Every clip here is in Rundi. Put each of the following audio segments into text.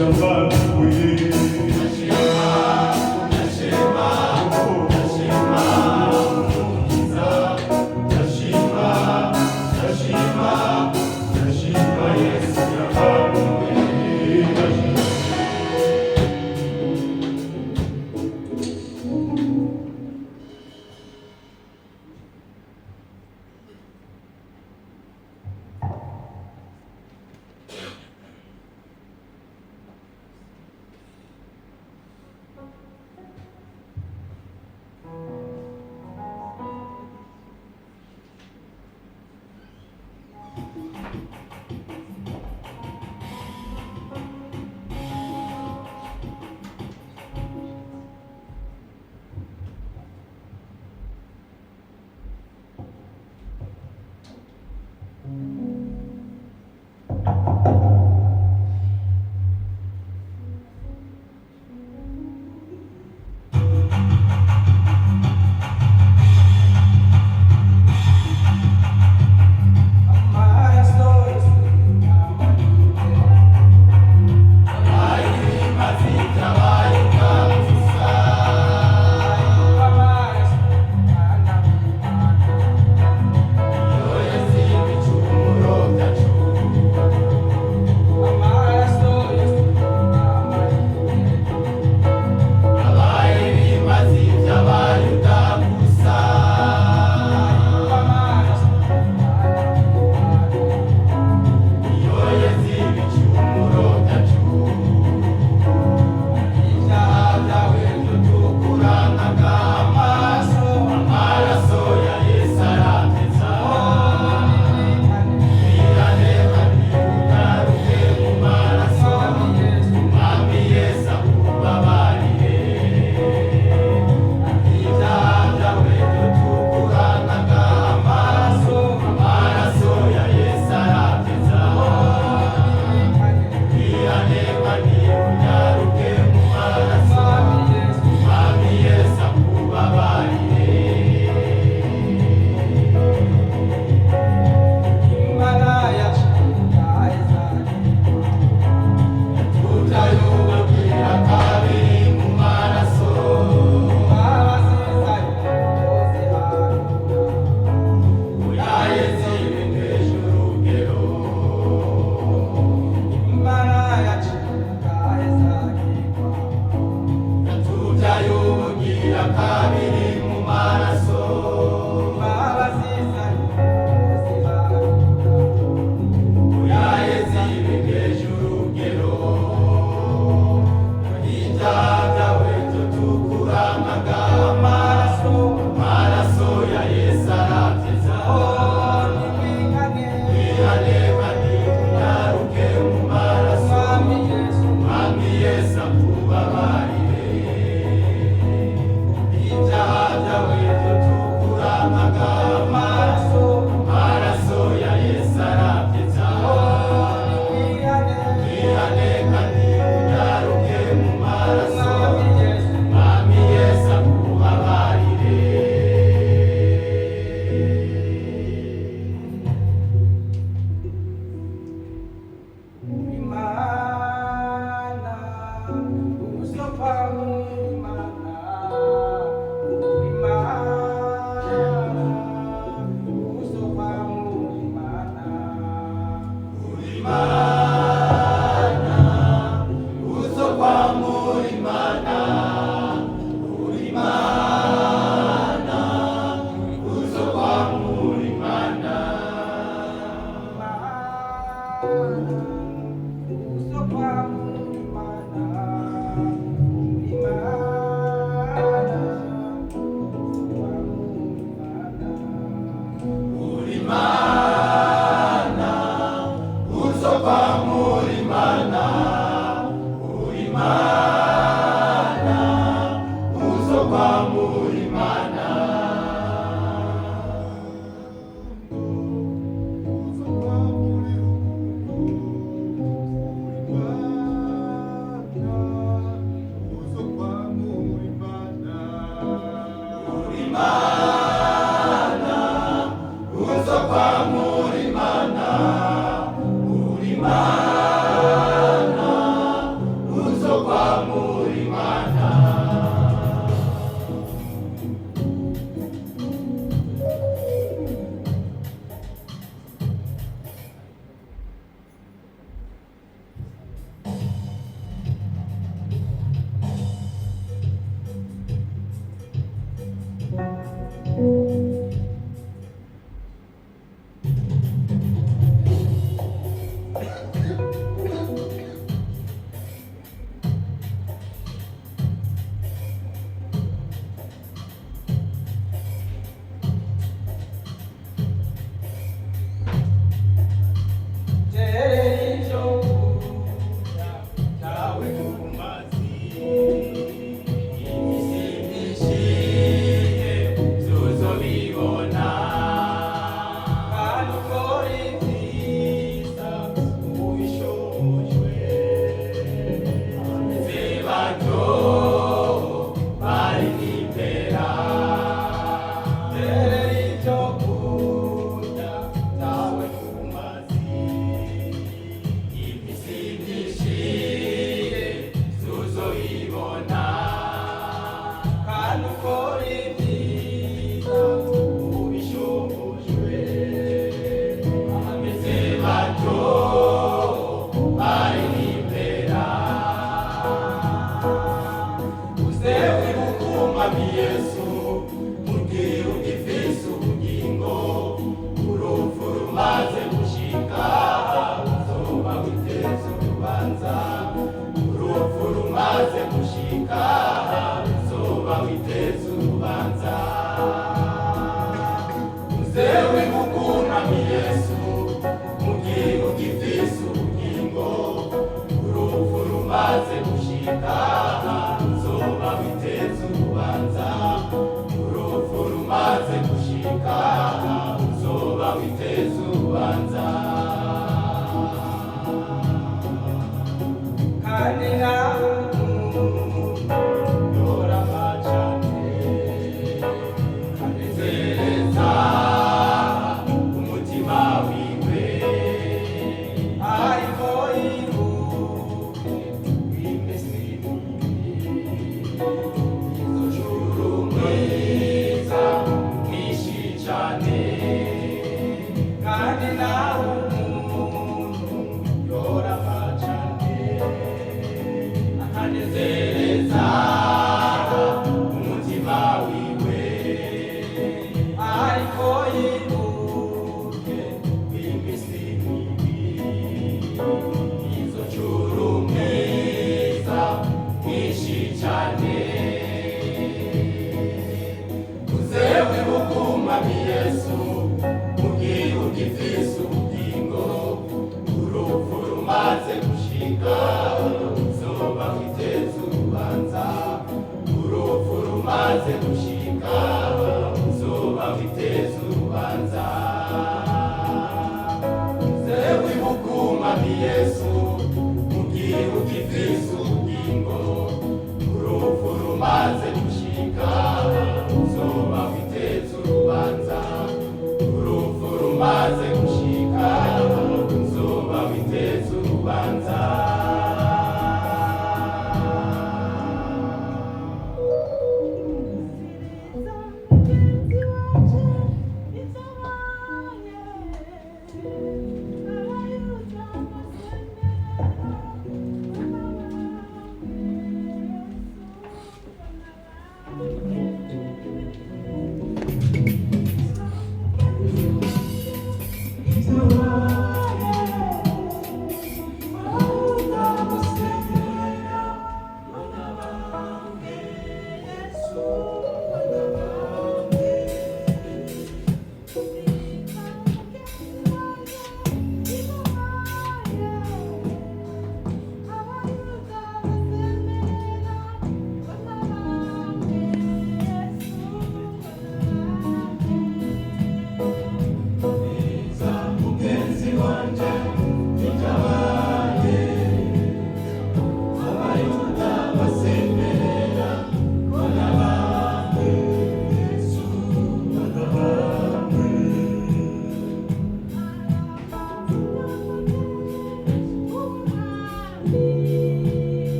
yambambuye. Ndashima, ndashima, Umukiza. Ndashima, ndashima, ndashima Yesu yambambuye. Ndashima.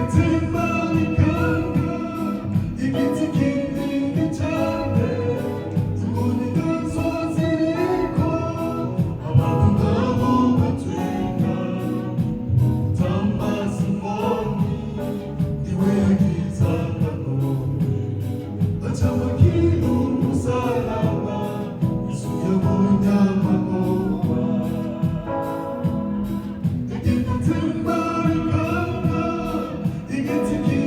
Igitima ikanga, igiti kinini cyane, imbonekazo ziriko, abantu nabo batwika. Tamba Simoni, niwe yagize akanombe, acamukira umusaraba, Yesu yabonye amakuba. Igitima ikanga, igiti.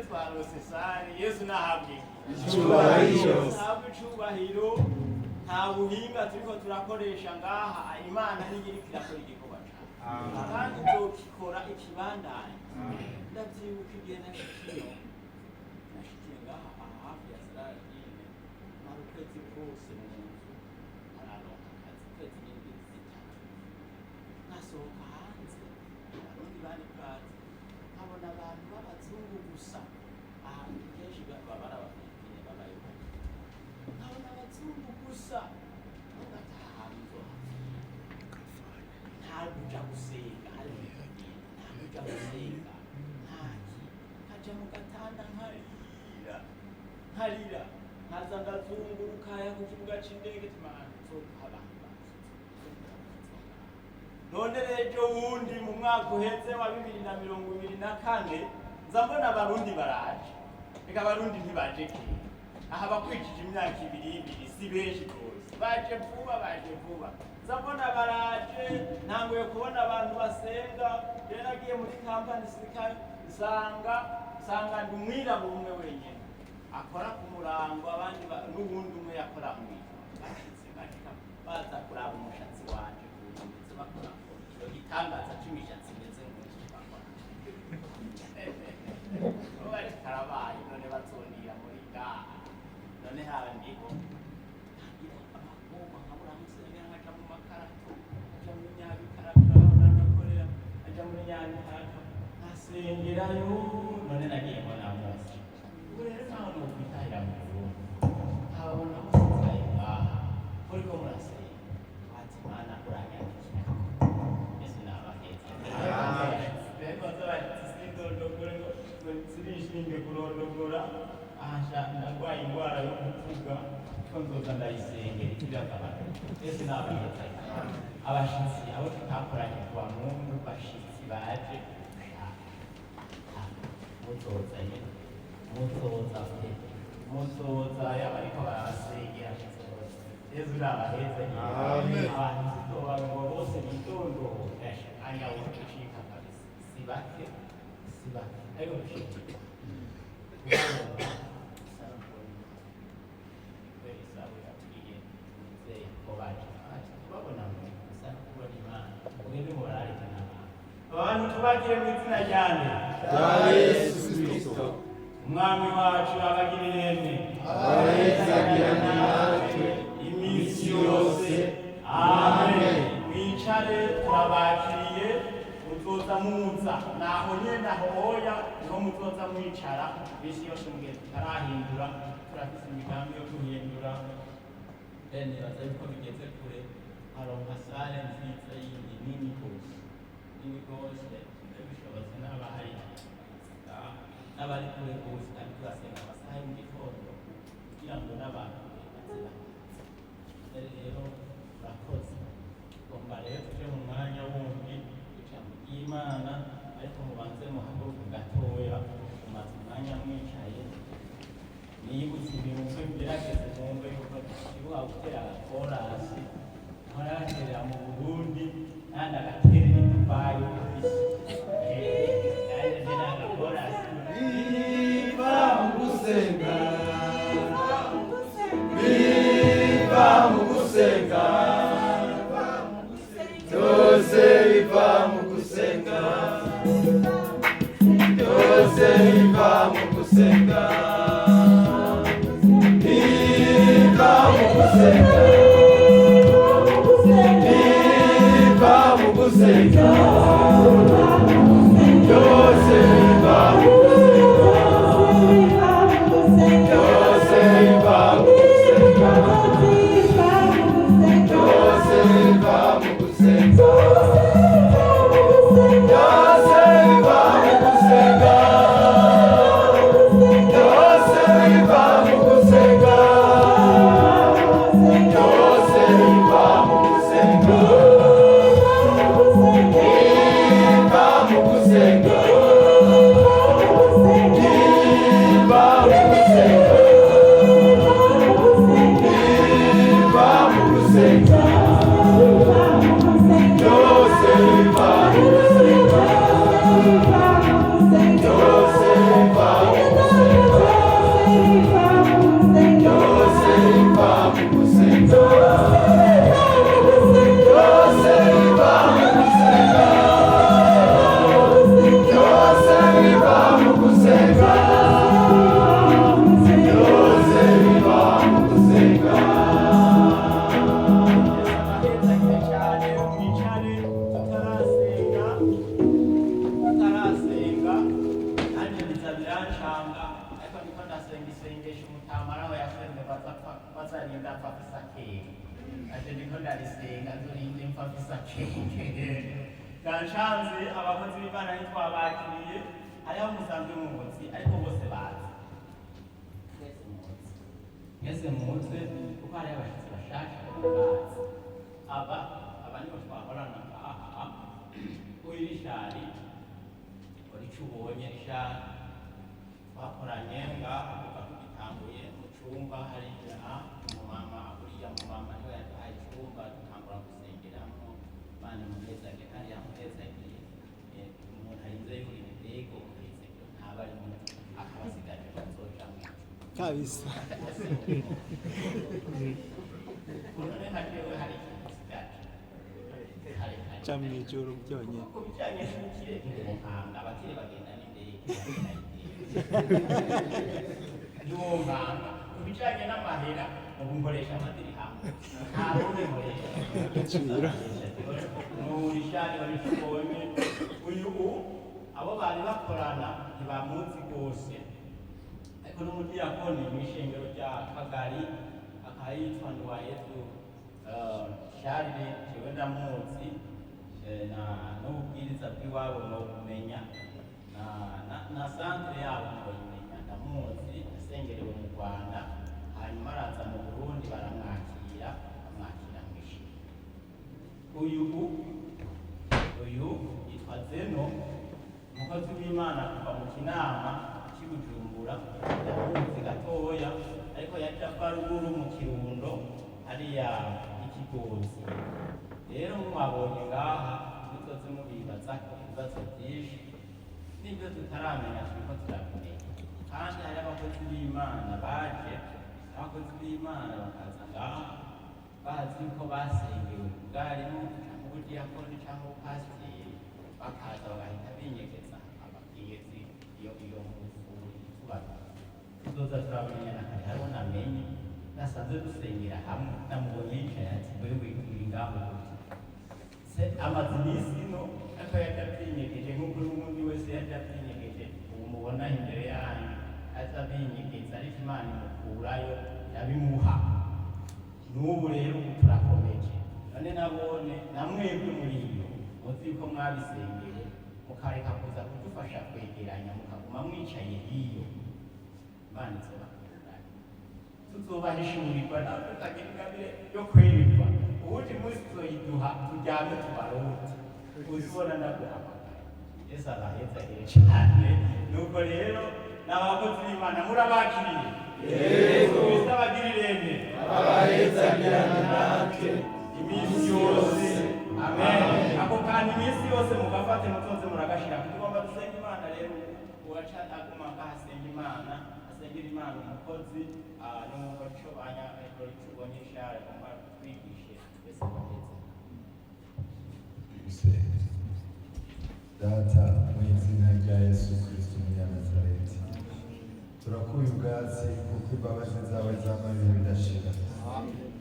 Twarose salle. Yesu nahabwe Icubahiro. Nahabwe icubahiro. Nta buhinga turiko turakoresha ngaha. Imana niyo iriko irakora igikorwa cayo, kandi izokikora ikibandanye. Ndavyibuka igihe nashikiye ngaha aha hafi ya Sararine, mara ukwezi kose mu nzu ntararonka akazi, ukwezi n'indwi 3. Nkasohoka hanze, Abarundi bari bwaze, nkabona abantu b'abazungu gusa. Ahantu kenshi baba ari Abafilipine babayo bake, nkabona abazungu gusa. Ntugataha ahantu nzohapfira, nta kuja gusenga, hari nta kuja gusenga, ntaki. Nkaja mu gatanda nkarira, nkarira, nkaza ndazunguruka ya ku kibuga c'indege, timana nzoduha abantu bakize. None rero ejo wundi mu mwaka uheze wa 2024, nza mbona Abarundi baraje. Reka, Abarundi ntibaje kera aha, bakwijije imyaka ibiri ibiri, si benshi rwose, baje vuba, baje vuba. Nza mbona baraje, ntanguye kubona abantu basenga. Rero nagiye muri kampani sirikare, nsanga ndi umwirabura umwe wenyine akora ku murango, abandi n'uwundi umwe yakora mw'ijoro. Bashitse bashika baza kuraba umushatsi wanje ukuntu umeze, bakora icyo gitangaza c'imishatsi imeze nk'iki bakora. Bari karabaye, none bazonira muri ngaha, none haba ndiho ntagira amagorwa, nkabura aho nsengera, nkaja mu makarato, nkaja muri Nyabikarato aho nanakorera, nkaja muri Nyabikarato nkasengerayo. None nagiye mbona munsi ubu rero naho nokwitahira mu Burundi, nkababona musigaye ngaha muriko murasenga, ati Mana uranyandikira. Yesu nabaheza. Rero bazabashitsi, sindondogore ngo sirishinge kurondogora ahasha, ndagwaye indwara yo kuvuga ko nzoza ndayisengera ikiragabanuka. Yesu nabaheza. Abashitsi abo tutakoranye kuwa Mungu, bashitsi baje gushaka, muzoza nyene, muzoza pe, muzoza yaba ariko barabasengera, muzoza. Yesu nabaheza. Amen. Abantu sizoba ngo bose bitondore, anya wocucika kabisa, si bake, si bake, ariko dushimira kubabona. Isabu yabwiye umuvyeyi ko baje, ati kubabona ngo bisa no kubona Imana. Mugende mubararike n'abantu. Abantu tubakire mu izina ryande? Rya Yesu Kristo. Umwami wacu abagirire neza. Abahezagirane natwe iminsi yose. Amen. Mwicare, turabakiriye. Muzoza muza naho nyene, aho hoya niho muzoza mwicara iminsi yose mugihe tutarahindura. Turafise imigambi yo guhindura. Nibaza yuko bigeze kure, haronka salle nziza yindi nini gose, nini gose. Bishobotse n'abahari n'abari kure gose, kandi turasenga amasaha yo mu gitondo kugira ngo n'abantu baze baze. Rero urakoze. Tugomba rero tuje mu mwanya wundi ijambo ry'Imana, ariko mubanze muhaguruke gatoya, mumaze umwanya mwicaye. Niyibutse ibintu ngerageze mwumve yuko dushobora gutera agakorasi nkora gaterera mu Burundi kandi agaterera i Dubayi kabisa. Nanjye ndi n'agakorasi. Biva mu gusenga, biva mu gusenga, byose biva mu gusenga, byose biva mu gusenga, biva mu gusenga, biva mu gusenga, byose biva mu gusenga, byose biva mu gusenga, byose biva mu gusenga, byose biva mu gusenga, byose biva mu gusenga, byose. Bazarinda apfa afise akenge. Aje ndiko ndarisenga, nzorinde mpfa afise akenge. Ganshanze abakozi b'Imana ntitwabakiriye, hariho musanzwe muzi, ariko bose bazi. Mwese muzi, mwese muze, kuko hariho abashitsi bashasha bazi. Aba nibo twahorana ngaha. Uyu Rishari, urico ubonye Rishari, twakoranye ngaha kuva tugitanguye mu cumba hariya. Umumama, uriya mumama niwe yaduhaye icumba dutangura gusengeramo. Imana imuhezagiye kandi yamuhezagiye. Umuntu arinze yurira indege umuhezagiro ntaba arimo, akaba asigaje bazoja mw'ijuru. Kabisa. None nka jewe hari ikintu nsigaje kare kare. Ca mw'ijuru byonyine. Ku bijanye n'ubukire ntiwonkanga, abakire bagenda n'indege, bagenda indege, ntiwonkanga. Ku bijanye n'amahera, ubu nkoresha amadirihamu, nta rundi nkoresha. Agaciro. Nurishari wabishobonye. Uyu abo bari bakorana ntibamuzi rwose, ariko n'umudiyakoni mw'ishengero rya Kagari, akaba yitwa Nduwayezu Charles. Jewe ndamuzi, na n'ububwiriza bw'iwabo nobumenya, na centre yabo noyimenya. Ndamuzi, yasengerewe mu Rwanda, hanyuma araza mu Burundi, baramwakira, bamwakira mw'ishengero. Uyu yitwa Zeno, umukozi w'Imana kuva mu Kinama cy'i Bujumbura. Ndamuzi gatoya, ariko yaje ava ruguru mu Kirundo hariya ikigozi. Rero mwabonye ngaha, muzoze mubibazako ibibazo byinshi n'ibyo tutaramenya turiko turabimenya. Kandi hari abakozi b'Imana baje, abakozi b'Imana bakaza ngaha bazi ko basengewe ubwarimu cyangwa ubudiyakoni cyangwa ubupasiteri, bakaza bagahita binyegeza abakenyezi iyo muvuri itubara. Tuzoza turamenyana kare. Hariho namenye nasanze dusengera hamwe, namubonye yicaye, ati: "Wewe uri ngaho gute?" Se amaze iminsi ino, ariko yaje abyinyegeje nk'uko n'ubundi wese yaje abyinyegeje. Ubu mubona imbere yanyu aza abinyegeza, ariko Imana imukurayo, irabimuha. N'ubu rero ubu turakomeje. None nabone namwebwe muri iyo muzi yuko mwabisengeye, mukareka kuza kudufasha kwegeranya, mukaguma mwicaye hiyo, Imana izobakurayo, tuzobahishurirwa nawe tutagira ingabire yo kwerekwa. Uwundi munsi tuzoyiduha turyame tubarote, uzibona ndaguhamagaye. Yesu abahezagire cyane. Nuko rero n'abakozi b'Imana murabakiriye. Yesu Kristo abagirire Abahezagirana natwe iminsi yose. Amen. Ako kantu iminsi yose mugafate, mutonze muragashira. Tugomba dusenga Imana rero. Uwaca aguma ngahasenga Imana, asengera Imana umukozi n'umuco banya ubonye ishara agomba kutwigishe twese baheze. Gusenga. Data, mu izina rya Yesu Kristo umunyanazareti, turakuye ubwatsi kuko imbabazi zawe zama ibihe bidashira.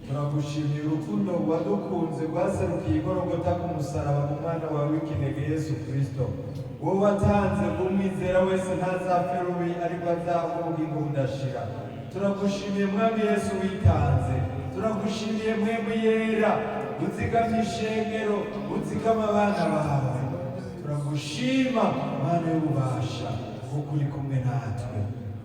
Turagushimiye urukundo wadukunze rwaserukiye igorogota ku musaraba mu mwana wawe w'ikinege Yesu Kristo, wowe watanze kumwizera wese ntazapfe rubi, ariko azahabwa ubugingo budashira. Turagushimiye Mwami Yesu witanze. Turagushimiye Mpwemu Yera uzigamye ishengero, uzigama abana bawe. Turagushima Mana y'ububasha kuko uri kumwe natwe.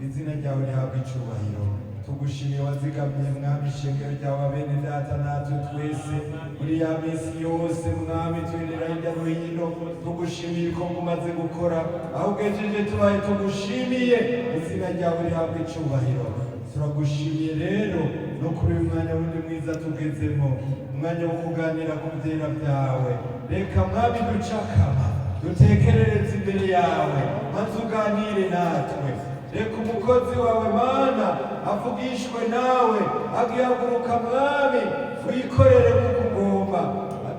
Izina ryawe rihabwa icubahiro. Tugushimiye wazigamye Mwami ishengero ryawe, bene data natwe twese muri ya minsi yose Mwami twerera hirya no hino. Tugushimiye ko mumaze gukora aho ugejeje tubaye. Tugushimiye, izina ryawe rihabwa icubahiro. Turagushimiye rero no kuri uyu mwanya wundi mwiza tugezemo, umwanya wo kuganira ku byera byawe. Reka Mwami ducakama dutekerereze imbere yawe, maze uganire natwe. Reka umukozi wawe Mana avugishwe nawe, agihaguruka Mwami wikorere nk'uko ugomba.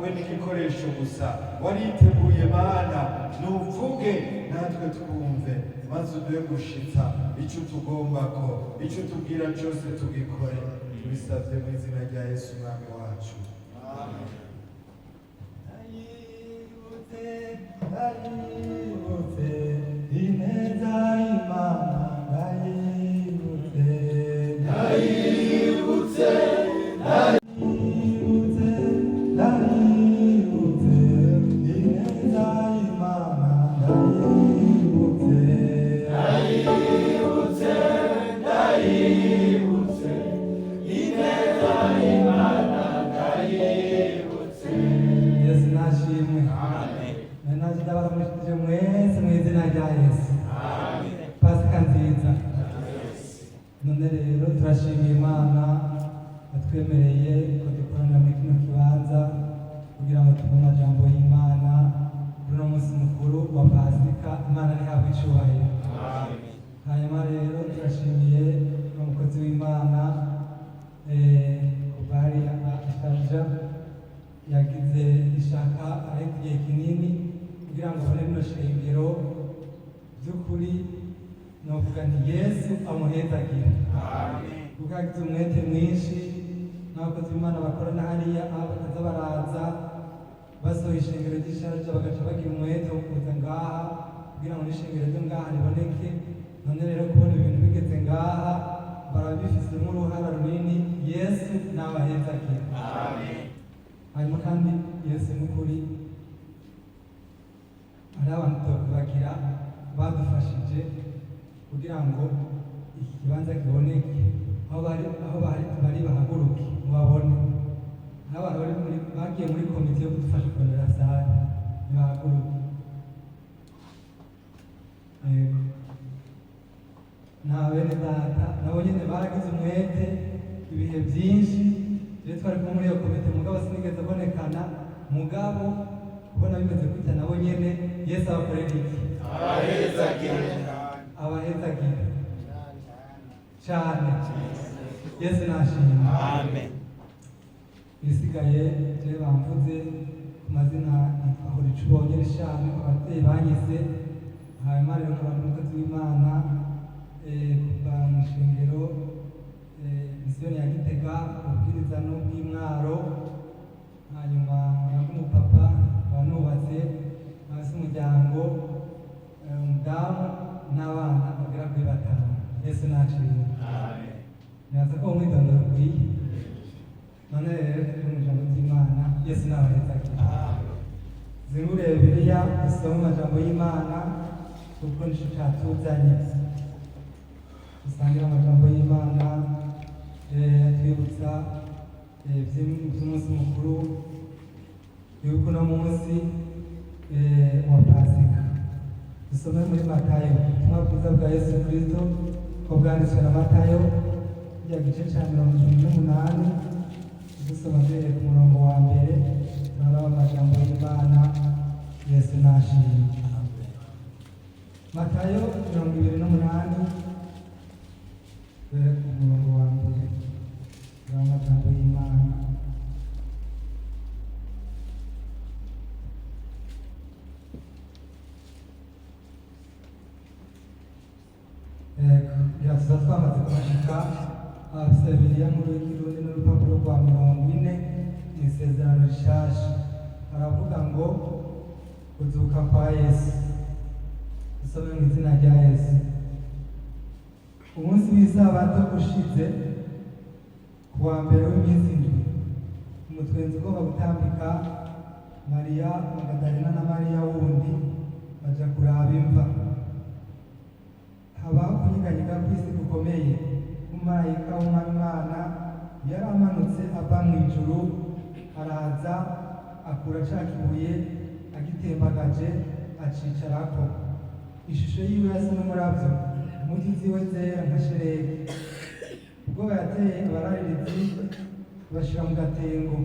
We n'igikoresho gusa wariteguye. Mana, nuvuge natwe twumve, maze uduhe gushitsa icyo utugomba, ko icyo utubwira cyose tugikore. Tubisabye mu izina rya Yesu Umwami wacu. Ndayibutse, ndayibutse ineza y'Imana, ndayibutse, ndayibutse. None rero turashimiye Imana yatwemereye ko dukoranira muri kino kibanza kugira ngo tuve amajambo y'Imana kuri uno munsi mukuru wa Pasika. Imana ntihabwe icubahiro. Hanyuma rero turashimiye n'umukozi w'Imana kuva hariya ashaja yagize ishaka ariko igihe kinini kugira ngo abone rino shengero. By'ukuri novuga nti Yesu amuhezagire, kuko yagize umwete mwinshi n'abakozi b'Imana bakorana hariya, aho bakaza baraza basohoye ishengero ry'ishaja, bagaca bagira umwete wo kuza ngaha kugira ngo n'ishengero ryo ngaha riboneke. None rero kubona ibintu bigeze ngaha, barabifisemo uruhara runini. Yesu n'abahezagire. Hanyuma kandi Yesu n'ukuri hari abantu tubagira badufashije kugira ngo iki kibanza kiboneke. Aho bari, aho bari, bari bahaguruke mubabone. Hari abantu bari muri, bagiye muri komite yo kudufasha kurondera salle, nibahaguruke. Yego, nta bene data nabo nyene baragize umwete ibihe byinshi. Rero twari kumwe muri iyo komite, mugabo sinigeze abonekana. Mugabo kubona bimeze gutya, nabo nyene Yesu abakorera iki? Abahezagire cyane. Yesu nashimwe. Amen. Ibisigaye je bamvuze ku mazina, nitwa Horicubonye Rishami, ababyeyi banyise. Hanyuma rero nkaba ndi umukozi w'Imana kuva mu ishengero misiyoni ya Gitega, ububwiriza n'ubw'Imwaro. Hanyuma nkaba ndi umupapa, nkaba nubatse, nkaba mfise umuryango, umudamu n'abana bagera kuri batanu. Yesu nashimwe. Nibaza ko umwidondoro ukwiye. None rero turi mu ijambo ry'Imana. Yesu nabahezagire. Zingure Bibiliya, dusome amajambo y'Imana kuko nico catuzanye. Dusangire amajambo y'Imana twibutsa ivy'umunsi mukuru yuko uno munsi wa Pasika. Dusome muri Matayo, ubutumwa bwiza bwa Yesu Kristo ko bwanditswe na Matayo, ya gice ca 28, dusoma duhereye ku murongo wa mbere. Turaraba amajambo y'Imana. Yesu nashimwe. Matayo 28, duhere ku murongo wa mbere, turaraba amajambo y'Imana. Yego, tuza twamaze kuhashika. Abafise Bibiliya nkuru y'Ikirundi n'urupapuro rwa 40 mu Isezerano Rishasha, baravuga ngo kuzuka kwa Yesu. Dusome mu izina rya Yesu. Umunsi w'isabato ushize, ku wa mbere w'iminsi 7, umutwenzi ugomba gutambika, Mariya Magadalena na Mariya wundi baja kuraba imva. Habaho kunyeganyega kw'isi gukomeye. Umumarayika w'Umwami Imana yari amanutse ava mu ijuru, araza akura ca kibuye, agitembagaje, acicarako. Ishusho yiwe yasa n'umuravyo, impuzu ziwe zera nka sheregi. Ubwoba yateye abararirizi, bashira mu gatengo,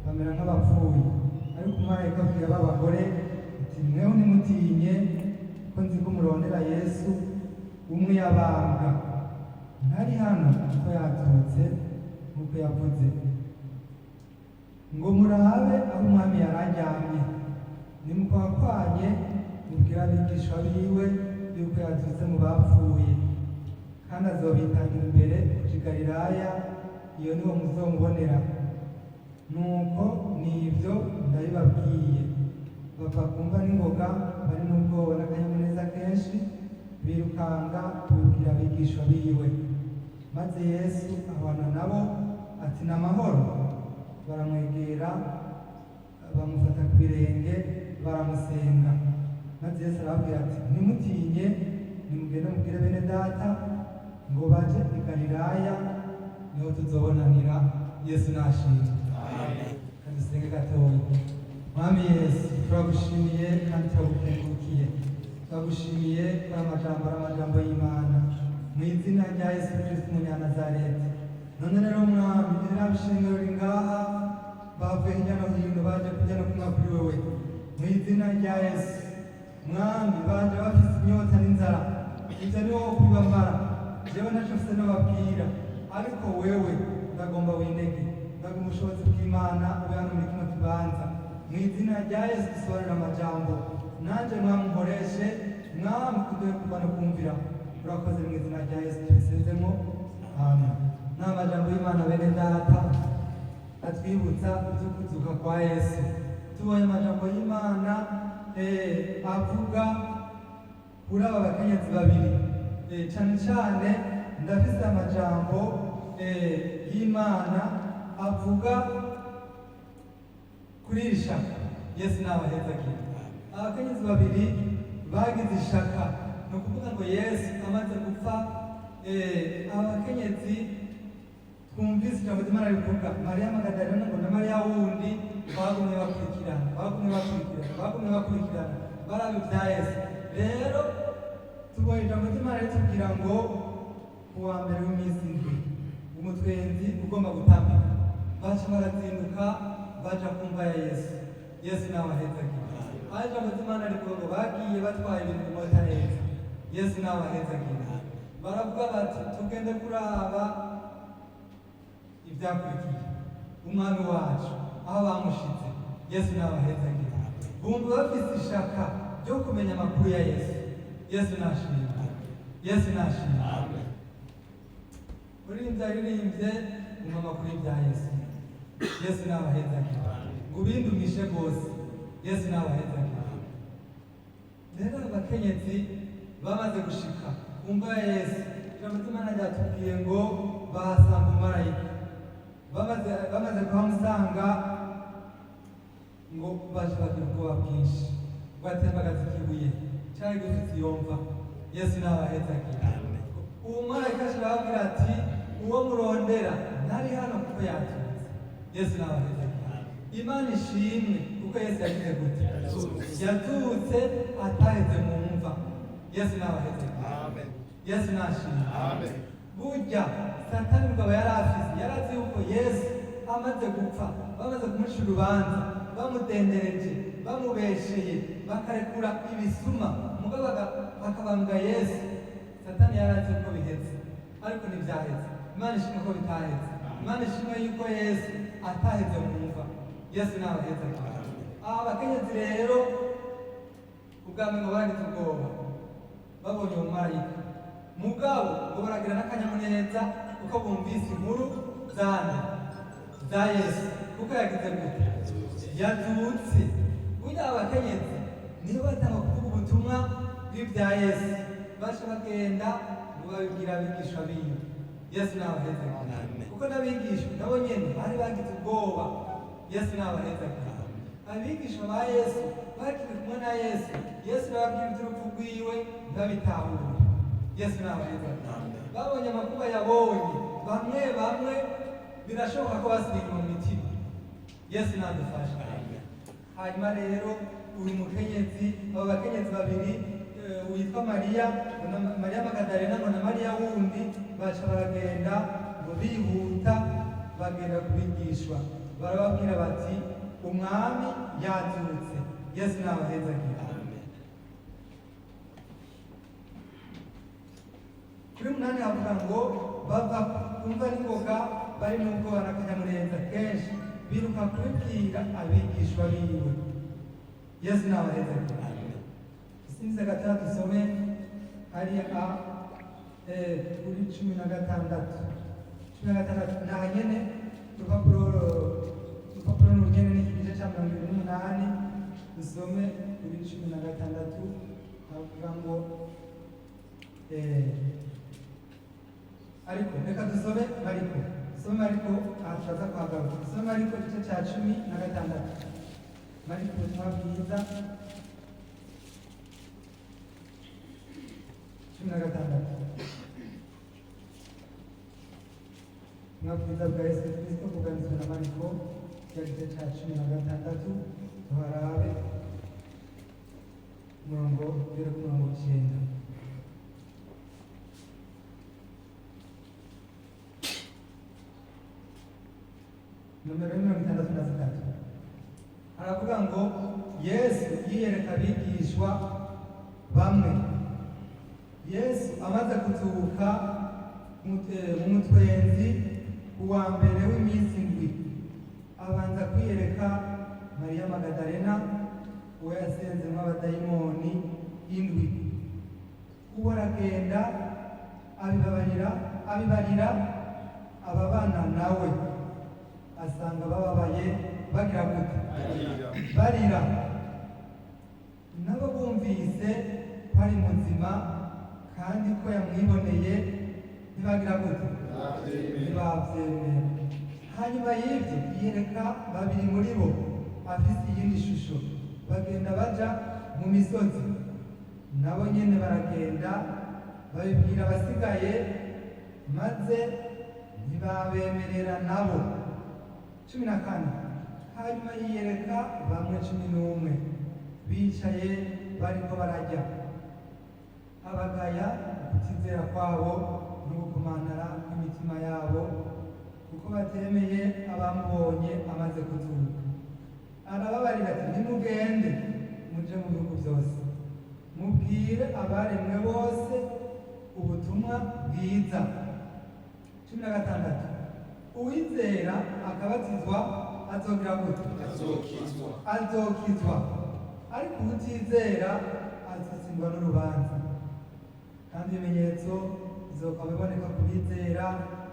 bamera nk'abapfuye. Ariko umumarayika abwira ba bagore ati: "Mweho ntimutinye, ko nzi ko murondera Yesu umwe yabambwa. Ntari hano, kuko yazutse nk'uko yavuze. Ngo murabe aho Umwami yari aryamye. Nimukwakwanye mubwire abigishwa biwe yuko yazutse mu bapfuye, kandi azobitangira imbere kuja i Galilaya, iyo niho muzomubonera. Nuko nibyo ndabibabwiye." Bava ku mva n'ingoga, bari n'ubwoba n'akanyamuneza kenshi, birukanga kubibwira abigishwa biwe. Maze Yesu ahwana nabo ati: "Ni amahoro." Baramwegera, bamufata ku birenge, baramusenga. Maze Yesu arababwira ati: "Ntimutinye, nimugende mubwire bene data ngo baje i Galilaya, niho tuzobonanira." Yesu nashimwe. Kadusenge gatoya. Mwami Yesu, turagushimiye kandi turagukengurukiye. Turagushimiye ko ari amajambo y'Imana. Mu Izina rya Yesu Kristo Umunyanazareti. None rero Mwami, irabishingiro riri ngaha, bavuye hirya no hino baje kurya no kunywa kuri wewe. Mu izina rya Yesu Mwami, baje bafise inyota n'inzara, ibyo ni wowe kubibamara. Jewe ntacyo mfise nobabwira, ariko wewe ndagomba winege, ndagomba ubushobozi bw'Imana ube hano muri kino kibanza. Mu izina rya Yesu dusobanura amajambo, nanje Mwami nkoreshe, Mwami kuduhe kuva no kumvira. Urakoze, mu izina rya Yesu tubisezemo, amen. Ni amajambo y'Imana, bene data, atwibutsa ibyo kuzuka kwa Yesu. Tubonye amajambo y'Imana avuga kuri aba bakenyezi babiri. Cane cane ndafise amajambo y'Imana avuga kuri iri shaka. Yesu nabahezagira. Abakenyezi babiri bagize ishaka, ni ukuvuga ngo Yesu amaze gupfa, abakenyezi twumvise ijambo ry'Imana rivuga Mariya Magadalena ngo na Mariya wundi, bagumye bakurikirana, bagumye bakurikirana, bagumye bakurikirana, baraba ibya Yesu. Rero tubonye ijambo ry'Imana ritubwira ngo ku wa mbere w'iminsi 7 umutwenzi ugomba gutambika, baca barazinduka baja kumva ya Yesu. Yesu nabahezagira. Aho ijambo ry'Imana rivuga ngo bagiye batwaye ibintu bimota neza. Yesu nabahezagira. Baravuga bati tugende kuraba ibyakurikiye umwami wacu aho bamushize. Yesu nabahezagira. Bumva bafise ishaka ryo kumenya amakuru ya Yesu. Yesu nashimwe, Yesu nashimwe. Uririmbye aririmbye umva amakuru y'ibya Yesu. Yesu nabahezagira, ngo ubindumishe rwose. Yesu nabahezagira. Rero abakenyezi bamaze gushika ku mva ya Yesu, ijambo ry'Imana ryatubwiye ngo bahasanga umumarayika. Bamaze kuhamusanga ngo baje bagira ubwoba bwinshi, batembagaza ikibuye cyari gifite iyo mva. Yesu nabahezagira. Uwo marayika aje arababwira ati uwo murondera ntari hano kuko yatunze. Yesu nabahezagira. Imana ishimwe kuko Yesu yagize gute? Yatutse, ataheze mu mva. Yesu nabahezagira. Yesu nashimwe. Burya Satani ubwo aba yari afise, yari azi yuko Yesu amaze gupfa, bamaze kumuca urubanza, bamudendereje, bamubesheye, bakarekura ibisuma, mugabo bakabambwa Yesu, Satani yari azi yuko biheze, ariko ntibyaheze. Imana ishimwe ko bitaheze. Imana ishimwe yuko Yesu ataheze mu mva. Yesu nabahezagira. Aba bakenyezi rero ubwa mbere ngo baragize ubwoba babonye uwo marayika, mugabo ngo baragira n'akanyamuneza kuko bumvise inkuru zane za Yesu, kuko yagize gute? Yazutse. Burya abakenyezi nibo batanga kuvuga ubutumwa bw'ibya Yesu, baca bagenda ngo babibwira abigishwa biwe. Yesu nabahezagira, kuko n'abigishwa nabo nyene bari bagize ubwoba. Yesu nabahezagira. Abigishwa ba Yesu bakiri kumwe na Yesu, Yesu bababwira iby'urupfu rwiwe ntibabitahure. Yesu nabahezagira. Babonye amakuba yabonye, bamwe bamwe birashoboka ko basigaye mu mitima. Yesu nadufasha. Hanyuma rero uyu mukenyezi, aba bakenyezi babiri, witwa Mariya ngo na Mariya Magadalena ngo na Mariya wundi, baca baragenda ngo bihuta, bagenda kubigishwa, barababwira bati umwami yazutse. Yesu nabahezagira. Kuri 8 havuga ngo bava kumva n'ingoga bari n'ubwoba n'akanyamuneza kenshi, biruka kubibwira abigishwa biwe. Yesu nabahezagira. Isinze gatatu, dusome hariya a kuri 16, 16 naha nyene, urupapuro n'urugene n'iki gice ca 28, dusome kuri 16, havuga ngo ariko reka dusome Mariko, dusome Mariko, aha turaza kuhagaruka. Dusome Mariko igice ca 16, Mariko ubutumwa bwiza 16. Ubutumwa bwiza bwa Yesu Kristo bwanditswe na Mariko, cya gice ca 16, tuharabe umurongo ugera ku murongo 9. Nomero 63 aravuga ngo Yesu yiyereka abigishwa bamwe. Yesu amaze kuzuka mu mutwenzi uwa mbere w'iminsi 7, abanza kwiyereka Mariya Magadalena, uwo yasenzemo abadayimoni 7. Uwo aragenda abibarira ababana nawe, asanga bababaye bagira gute? Barira. Nabo bumvise ko ari muzima kandi ko yamwiboneye, ntibagira gute? Ntibavyemera. Hanyuma y'ibyo yiyereka babiri muri bo afise iyindi shusho, bagenda baja mu misozi. Nabo nyene baragenda babibwira abasigaye, maze ntibabemerera nabo. 14 hanyuma yiyereka bamwe 11 bicaye bariko bararya, abagaya ukutizera kwabo n'ugukomantara kw'imitima yabo, kuko batemeye abamubonye amaze kuzuka. Arababarira ati: nimugende muje mu bihugu byose, mubwire abaremwe bose ubutumwa bwiza. 16 uwizera akabatizwa azogira gute? Azokizwa. Ariko utizera azotsindwa n'urubanza. Kandi ibimenyetso bizokaba biboneka ku bizera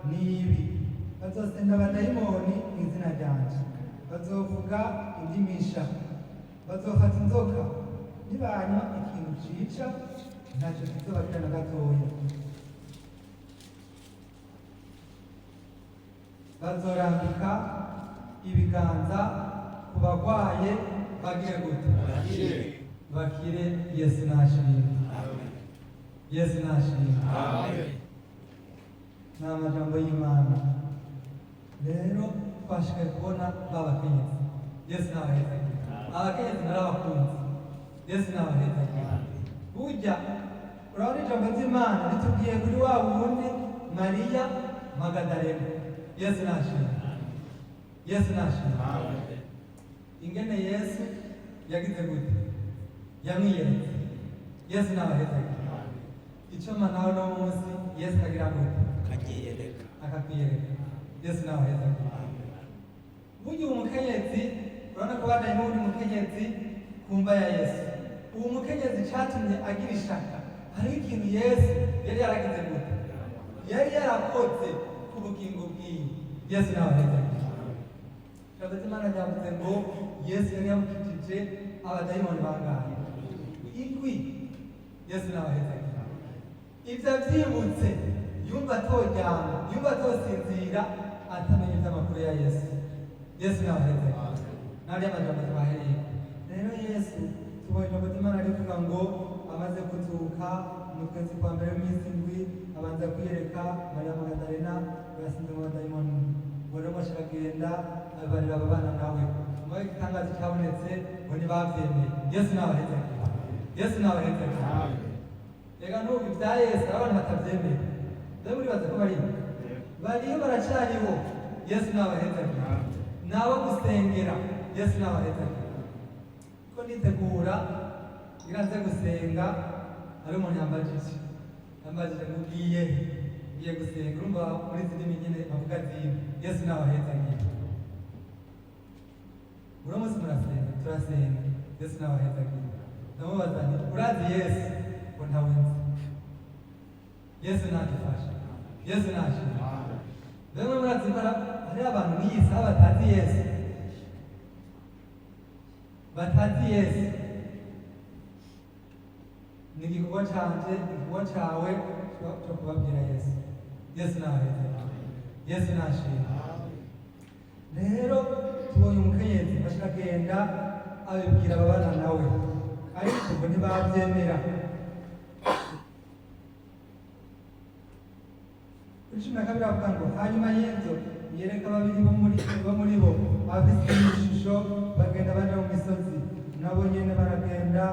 n'ibi: bazosenda abadayimoni mu izina ryanje, bazovuga indimisha, bazofata inzoka, nibanywa ikintu cica ntacyo kizobagira na gatoya, bazorambika ibiganza ku bagwaye bagire gute? Bakire. Yesu nashimwe. Yesu nashimwe. Ni amajambo y'Imana. Rero twashikaye kubona ba bakenyezi. Yesu nabahezagira. Abakenyezi narabakunze. Yesu nabahezagira. Burya urabona ijambo ry'Imana ritubwiye kuri wa wundi Mariya Magadalena. Yesu nashimwe. Yesu nashimwe. Ingene Yesu yagize gute? Yamwiyeretse. Yesu nabahezagira. Icyo nawe no munsi Yesu agira gute? Akanyiyereka. Akakwiyereka. Yesu nabahezagira. Burya uwo mukenyezi urabona ko bajanye n'uwundi mukenyezi ku mva ya Yesu. Uwo mukenyezi catumye agira ishaka, hariho ikintu Yesu yari yaragize gute? Yari yarakoze ku bugingo bwiwe. Yesu nabahezagira. Ijambo ry'Imana ryavuze ngo Yesu yari yamukijije abadayimoni bangahe? 7. Yesu nabahezagira. Ivyo avyibutse yumva atoryama, yumva atosinzira atamenya ivy'amakuru ya Yesu. Yesu nabahezagira. Nari amajambo twahereye. Rero Yesu tubonye ijambo ry'Imana rivuga ngo amaze kuzuka umutwenzi kwa mbere w'iminsi 7, abanza kwiyereka Mariya Magadalena yasinze mu badayimoni. Ngo rero Moshe aragenda abibarira ababana nawe. Nyuma y'igitangaza cyabonetse ngo ntibavyemeye. Yesu nabahezagira. Yesu nabahezagira. Reka n'ubu ibya Yesu abantu batavyemeye. Rero muribaza ko bariho? Bariho, baracariho. Yesu nabahezagira. Nabo gusengera. Yesu nabahezagira. Ko nitegura ngira nze gusenga, hari umuntu yambajije ngo ugiye ngiye gusenga, urumva muri izi ndimi nyene bavuga zimwe. Yesu nabahezagira. Uno munsi murasenga, turasenga. Yesu nabahezagira. Ndamubaza nti urazi Yesu? Ngo ntawe nzi. Yesu nadufasha. Yesu nashimwe. Rero murazi ko hari abantu n'iyi saha batazi Yesu, batazi Yesu. Ni igikorwa canje, igikorwa cawe cyo kubabwira Yesu. Yesu nabahezagira. Yesu nashimwe. Rero tubonye umukenyezi ashikagenda abibwira ababana nawe, ariko ngo ntibavyemera. Kuri 12 avuga ngo hanyuma y'ivyo yereka babiri bo muri bo bafise ishusho, bagenda baja mu misozi. Nabo nyene baragenda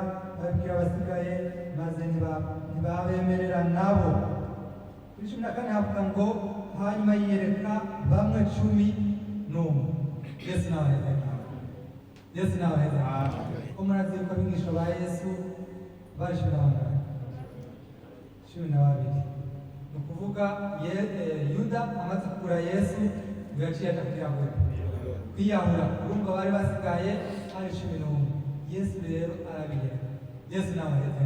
babibwira abasigaye, maze ntibabemerera nabo. Kuri 14 havuga ngo hanyuma yiyereka bamwe 11. Yesu nabaheze. Yesu nabaheze. Ko murazi yuko abigishwa ba Yesu bari 12. 12. Ni ukuvuga Yuda amaze kugura Yesu ngo yaciye aja kwiyahura. Kwiyahura, urumva bari basigaye ari 11. Yesu rero arabiyera. Yesu nabaheze.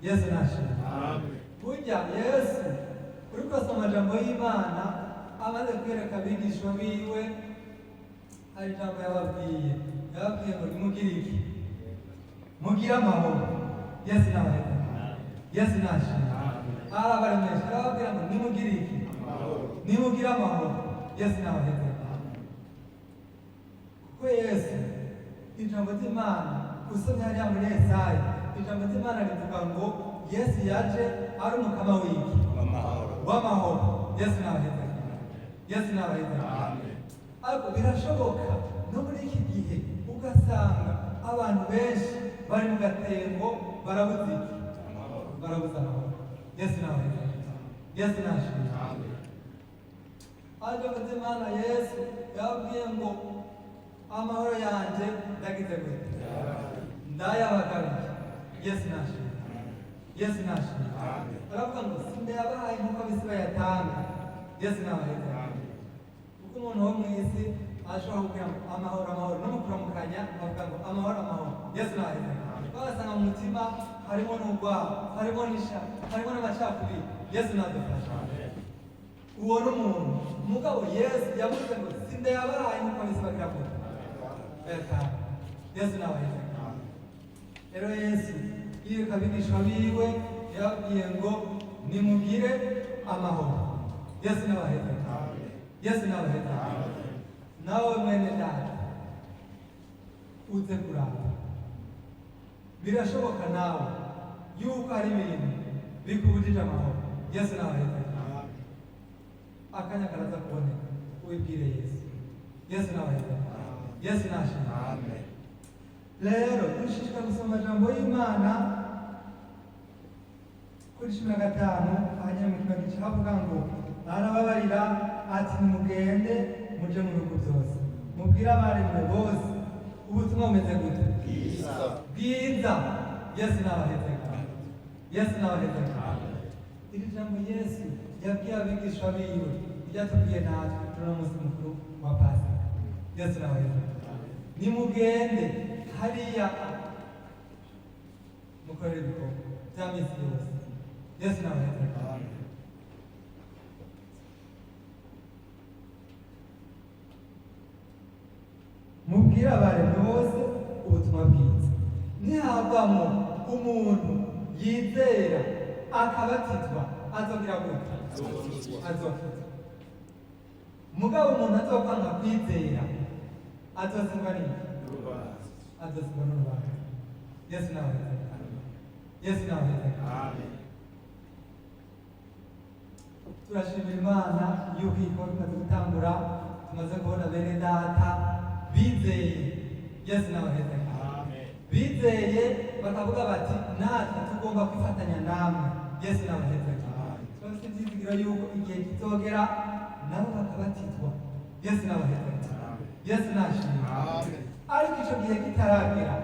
Yesu nashimwe. Burya Yesu uriko asoma amajambo y'Imana amaze kwereka abigishwa biwe, hari ijambo yababwiye. Yababwiye ngo nimugire iki? Mugire amahoro. Yesu nabaheze. Yesu nashimwe. Arabaremesha, arababwira ngo nimugire iki? Nimugire amahoro. Yesu nabaheze. Kuko Yesu, ijambo ry'Imana usomye hariya muri Yesaya, ijambo ry'Imana rivuga ngo Yesu yaje ari umukama w'iki? W'amahoro. Yesu nabaheze. Yesu nabaheze. Ariko birashoboka no muri iki gihe ugasanga abantu benshi bari mu gatengo barabuze iki? Barabuze amahoro. Yesu nabaheze. Yesu nashimwe. Ariko ry'Imana Yesu yababwiye ngo amahoro yanje ndagize gute? Ndayabagabiye. Yesu nashimwe. Yesu nashimwe. Aravuga ngo sindayabahaye nk'uko ab'isi bayatanga. Yesu nabaheze. Kuko umuntu wo mu isi ashobora kugira ngo amahoro amahoro, no mu kuramukanya bavuga ngo amahoro amahoro. Yesu nabaheze. Bagasanga mu mutima harimo n'urwaho, harimo n'isha, harimo n'amacakubiri. Yesu nadufasha. Uwo ni umuntu. Mugabo Yesu yavuze ngo sindayabahaye nk'uko ab'isi bagira gute? Bayatanga. Yesu nabaheze. Rero Yesu yireka abigishwa biwe yababwiye ngo nimugire amahoro. Yesu nabaheze. Yesu nabaheze. Nawe mwene data uze kuraba, birashoboka nawe yuko hari ibintu bikubujije amahoro. Yesu nabaheze. Akanya karaza kuboneka ubibwire Yesu. Yesu nabaheze. Yesu nashimwe. Rero dushishikara gusoma amajambo y'Imana kuri 15 hanyuma mu kino gice havuga ngo arababarira ati nimugende muje mu bihugu byose mubwire abaremwe bose ubutumwa bumeze gute? Bwiza. Yesu nabaheze. Yesu nabaheze. Iri jambo Yesu yabwiye abigishwa biwe iryatubwiye natwe kuri uno munsi mukuru wa Pasika. Yesu nabaheze. Nimugende hariya mukorere ibikorwa bya minsi yose. Yesu nabaheze. Mubwire abaremwe bose ubutumwa bwiza. Nihavamo umuntu yizera akabatizwa azogira gute? Azokizwa. Mugabo umuntu azokwanga kwizera azotsindwa n'iki? Azotsindwa n'urubanza. Yesu nabaheze. Yesu nabaheze. Turashimira Imana yuko iyi konti imaze gutangura, tumaze kubona bene data bizeye. Yesu nabaheze. Bizeye bakavuga bati natwe tugomba kwifatanya namwe. Yesu nabaheze. Turafite ibyizigiro yuko igihe kizogera nabo bakabatizwa. Yesu nabaheze. Yesu nashimwe. Ariko ico gihe kitaragera,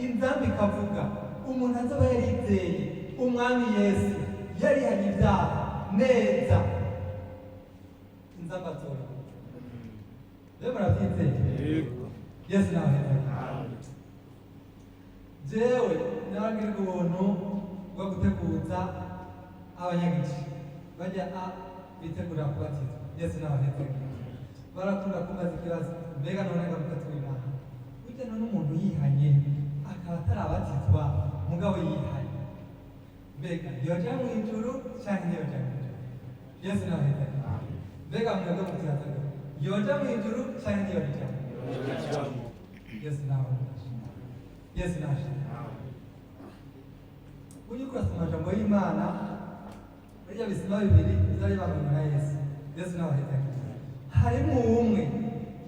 inzambi ikavuga umuntu azoba yarizeye umwami Yesu yarihanye ibyaha neza, inzambi azoba. Rero murabyizeye? Yesu nabaheze. Jewe nabagirwa ubuntu bwo guteguza abanyagice bajya a bitegura kubatizwa. Yesu nabaheze. Barakunda kumbaza ikibazo, mbega none ngaruka tuw'Imana, burya none umuntu yihanye akaba atarabatizwa mugabo yihanye, mbega yoja mu ijuru canke ntiyoja mu ijuru? Yesu nabaheze. Mbega mwebwe mutibaza ngo yoja mu ijuru canke ntiyoja? Yesu nabaheze. Yesu nashimwe. Ujye kurasoma amajambo y'Imana, burya bisima bibiri bizari bangana na Yesu. Yesu nabaheze. Harimo umwe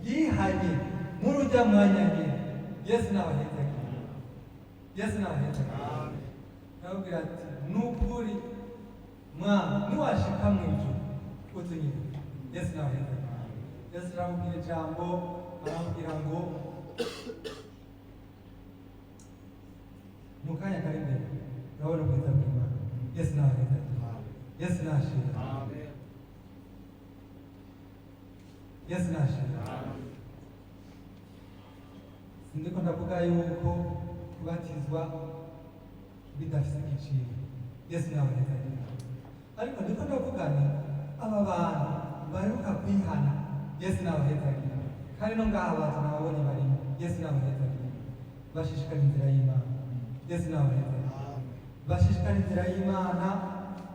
yihanye muri ujya mwanya nyine. Yesu nabaheze. Yesu nabaheze. Arababwira ati nukuri mwana niwashika mu ijuru utunyine. Yesu nabaheze. Yesu aramubwira ijambo Arambwira ngo mu kanya kari imbere urabona ubwiza bw'Imana. Yesu naheza, Yesu nashima, Yesu nashima. Sindiko ndavuga yuko kubatizwa bidafite igiciro. Yesu naheza, ariko ndiko ndavuga ni aba bantu baheruka kwihana. Yesu nabaheza, kandi no ngaha abantu nababonye barimo. Yesu nabaheza, bashishikara inzira y'Imana. Yesu nabaheza, bashishikara inzira y'Imana.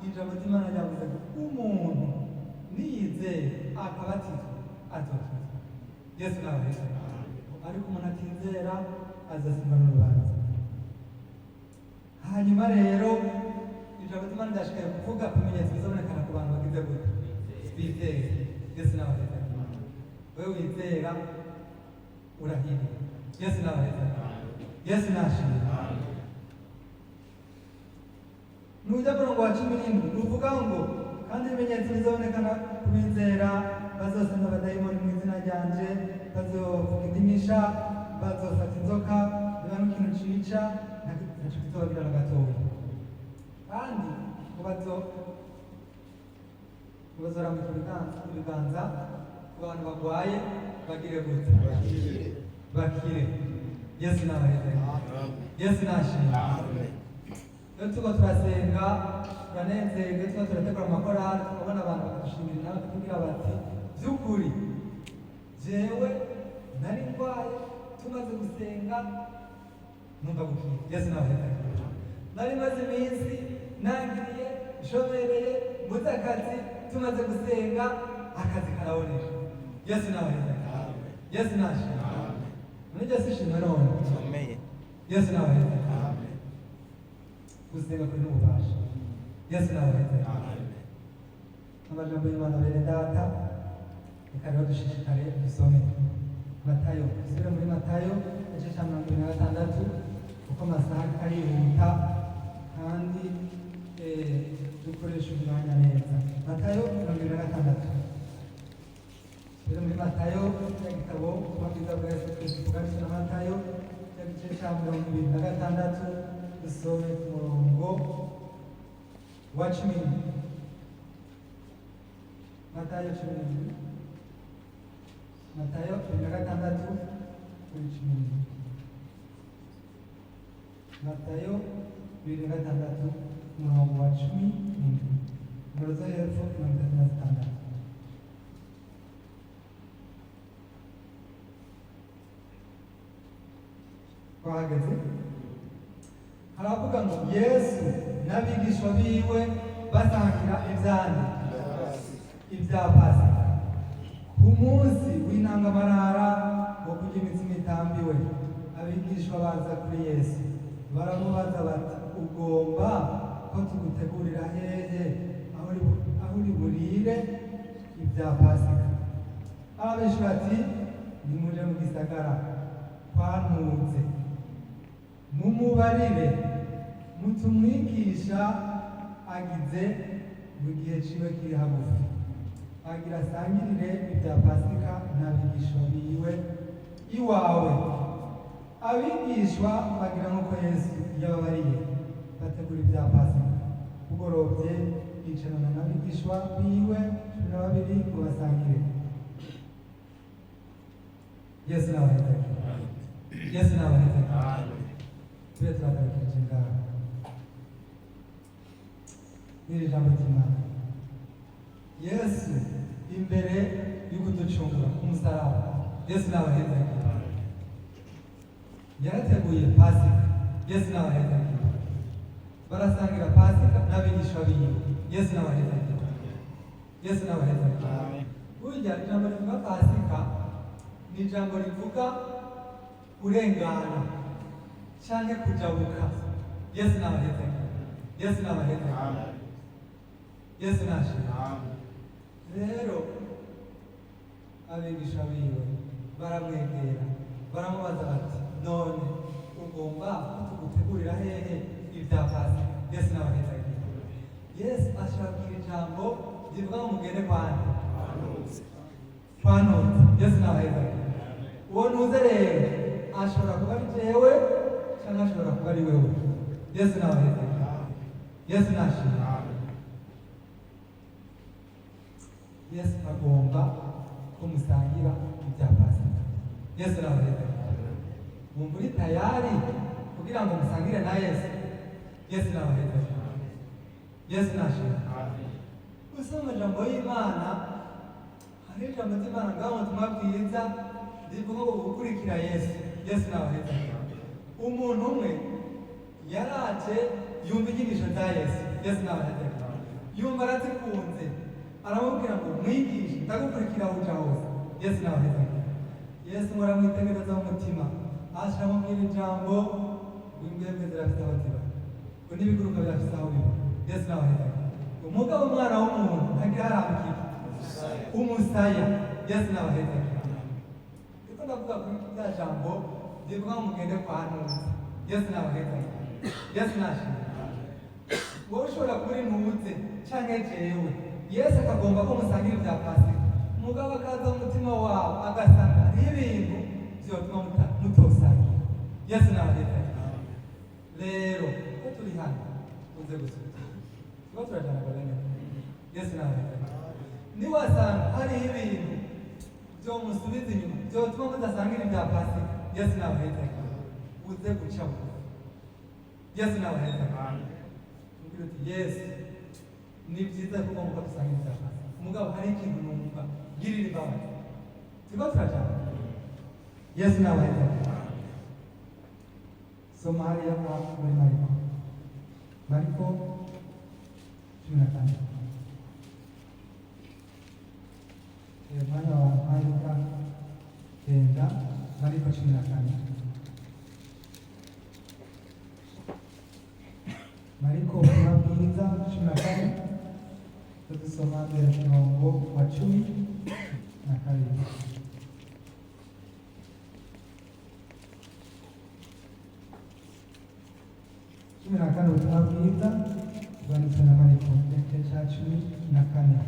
Ijambo ry'Imana ryavuze ngo umuntu niyizera akabatizwa azokizwa. Yesu nabaheza, ariko umuntu atizera azasimba n'urubanza. Hanyuma rero ijambo ry'Imana ryashikaye kuvuga ku bimenyetso bizabonekana ku bantu bagize gute? Bizera. Yesu nabaheza. Wewe wizera urahiriwe. Yesu nabaheza, Yesu nashimye. Nujya murongo wa 17 uvuga ngo kandi ibimenyetso bizabonekana ku bizera: bazosenga abadayimoni mu izina ryanje, bazovuga indimi nsha, bazofata inzoka, niba n'ikintu cica ntaco kizobagira na gatoya, kandi ngo bazorambika ibiganza ku bantu barwaye bagire gute? Bakire. Yesu nabaheze, Yesu nashimye. Iyo turiko turasenga turanezerwa, iyo turiko turategura amakorali tukabona abantu bakadushimira nawe, bakatubwira bati: "By'ukuri jewe nari ndwaye, tumaze gusenga numva gukira." Yesu nabaheze. "Nari maze iminsi nangiriye nshobereye mbuze akazi, tumaze gusenga akazi karaboneka." Yesu nabaheze, Yesu nashimye. None Yesu ishimwe none. Yesu nabaheze. Gusenga kuri n'ububasha. Yesu nabaheze. Amajambo y'Imana, bene data, reka rero dushishikare dusome Matayo. Dusubire muri Matayo igice cya 26, kuko amasaha arihuta kandi dukoresha umwanya neza. Matayo 26. Dusubire muri Matayo, cya gitabo ubutumwa bwiza bwa Yesu Kristo bwanditswe na Matayo, cya gice cya 26, dusome ku murongo wa 10. Matayo 17, Matayo 26 kuri 17. Matayo 26, umurongo wa 17, nimero zo hepfo 36. Twahageze. Haravuga ngo Yesu n'abigishwa biwe basangira ivyane ibya Pasika. Ku munsi w'intangamarara wo kurya imitsima itambiwe, abigishwa baza kuri Yesu baramubaza bati: "Ugomba ko tugutegurira hehe aho uri burire ibya Pasika?" Arabishura ati: "Nimuje mu gisagara kwa Ntuze, mumubarire muti umwigisha agize mu gihe ciwe kiri hagufi, agira asangirire ibya Pasika n'abigishwa biwe iwawe." Abigishwa bagira nk'uko Yesu yababariye, bategura ibya Pasika. Bugorovye yicarana n'abigishwa biwe 12 ngo basangire. Yesu nabahezagire, Yesu nabahezagire. Tube turagarukirije ngaho n'iri jambo ry'Imana. Yesu imbere y'ukuducungura ku musaraba, Yesu nabahezagire, yarateguye Pasika. Yesu nabahezagire. Barasangira Pasika n'abigishwa biwe. Yesu nabahezagire, Yesu nabahezagire. Burya ijambo rivuga Pasika ni ijambo rivuga kurengana canke kujabuka. Yesu nabahezagire, Yesu nabahezagire, Yesu nashimwe. Rero abigisha biwe baramwegera baramubaza bati: "None ugomba tugutegurira hehe ibya Pasika?" Yesu nabahezagire. Yesu ashobora ijambo rivuga ngo mugende kwande? Kwa Ntuze. Yesu nabahezagire. Uwo ntuze rero ashobora kuba ari jewe cyangwa ashobora kuba ari wewe. Yesu nabaheze. Yesu nashimwe. Yesu agomba ko musangira ibya Pasika. Yesu nabaheze. Wumva uri tayari kugira ngo musangire na Yesu? Yesu nabaheze. Yesu nashimwe. Usoma amajambo y'Imana, hari ijambo ry'Imana ngaho mu butumwa bwiza rivuga ngo gukurikira Yesu. Yesu nabaheze. Umuntu umwe yaraje yumva inyigisho za Yesu. Yesu nabaheze. Yumva arazikunze, aramubwira ngo: "Mwigishe, ndagukurikira aho uja hose." Yesu nabaheze. Yesu ngo aramwitegereza mu mutima, aca aramubwira ijambo ngo imbwebwe zirafise aho ziba, ngo n'ibiguruka birafise aho biba. Yesu nabaheze. Umugabo umwana w'umuntu ntagira harambikira umusaya. Yesu nabaheze. Ndiko ndavuga kuri rya jambo rivuga ngo mugende kwa ntuze. Yesu nabaheze. Yesu nashimwe. Wowe ushobora kuri ntuze canke jewe, Yesu akagomba ko musangira ibya Pasika, mugabo akaza mu mutima wawe agasanga hariho ibintu vyotuma mutosangira. Yesu nabaheze. Rero ko turi hano, uze gusubiza tuba turajana bene. Yesu nabaheze. Niwasanga hariho ibintu vyomusubiza inyuma, vyotuma mudasangira ibya Pasika, Yesu nabaheze, uze guca bugufi. Yesu nabaheze. Ubwira uti: "Yesu, ni byiza ko ugomba dusangira ibya Pasika, mugabo hari ikintu numva, girira imbabazi." Turiko turajana. Yesu nabaheze. Soma hariya muri Mariko, Mariko 14. Umwanya wa Marika genda Mariko 14. Mariko ubutumwa bwiza 14, dusoma mbere ku murongo wa 12. 14, ubutumwa bwiza bwanditswe na Mariko, igice cya 14.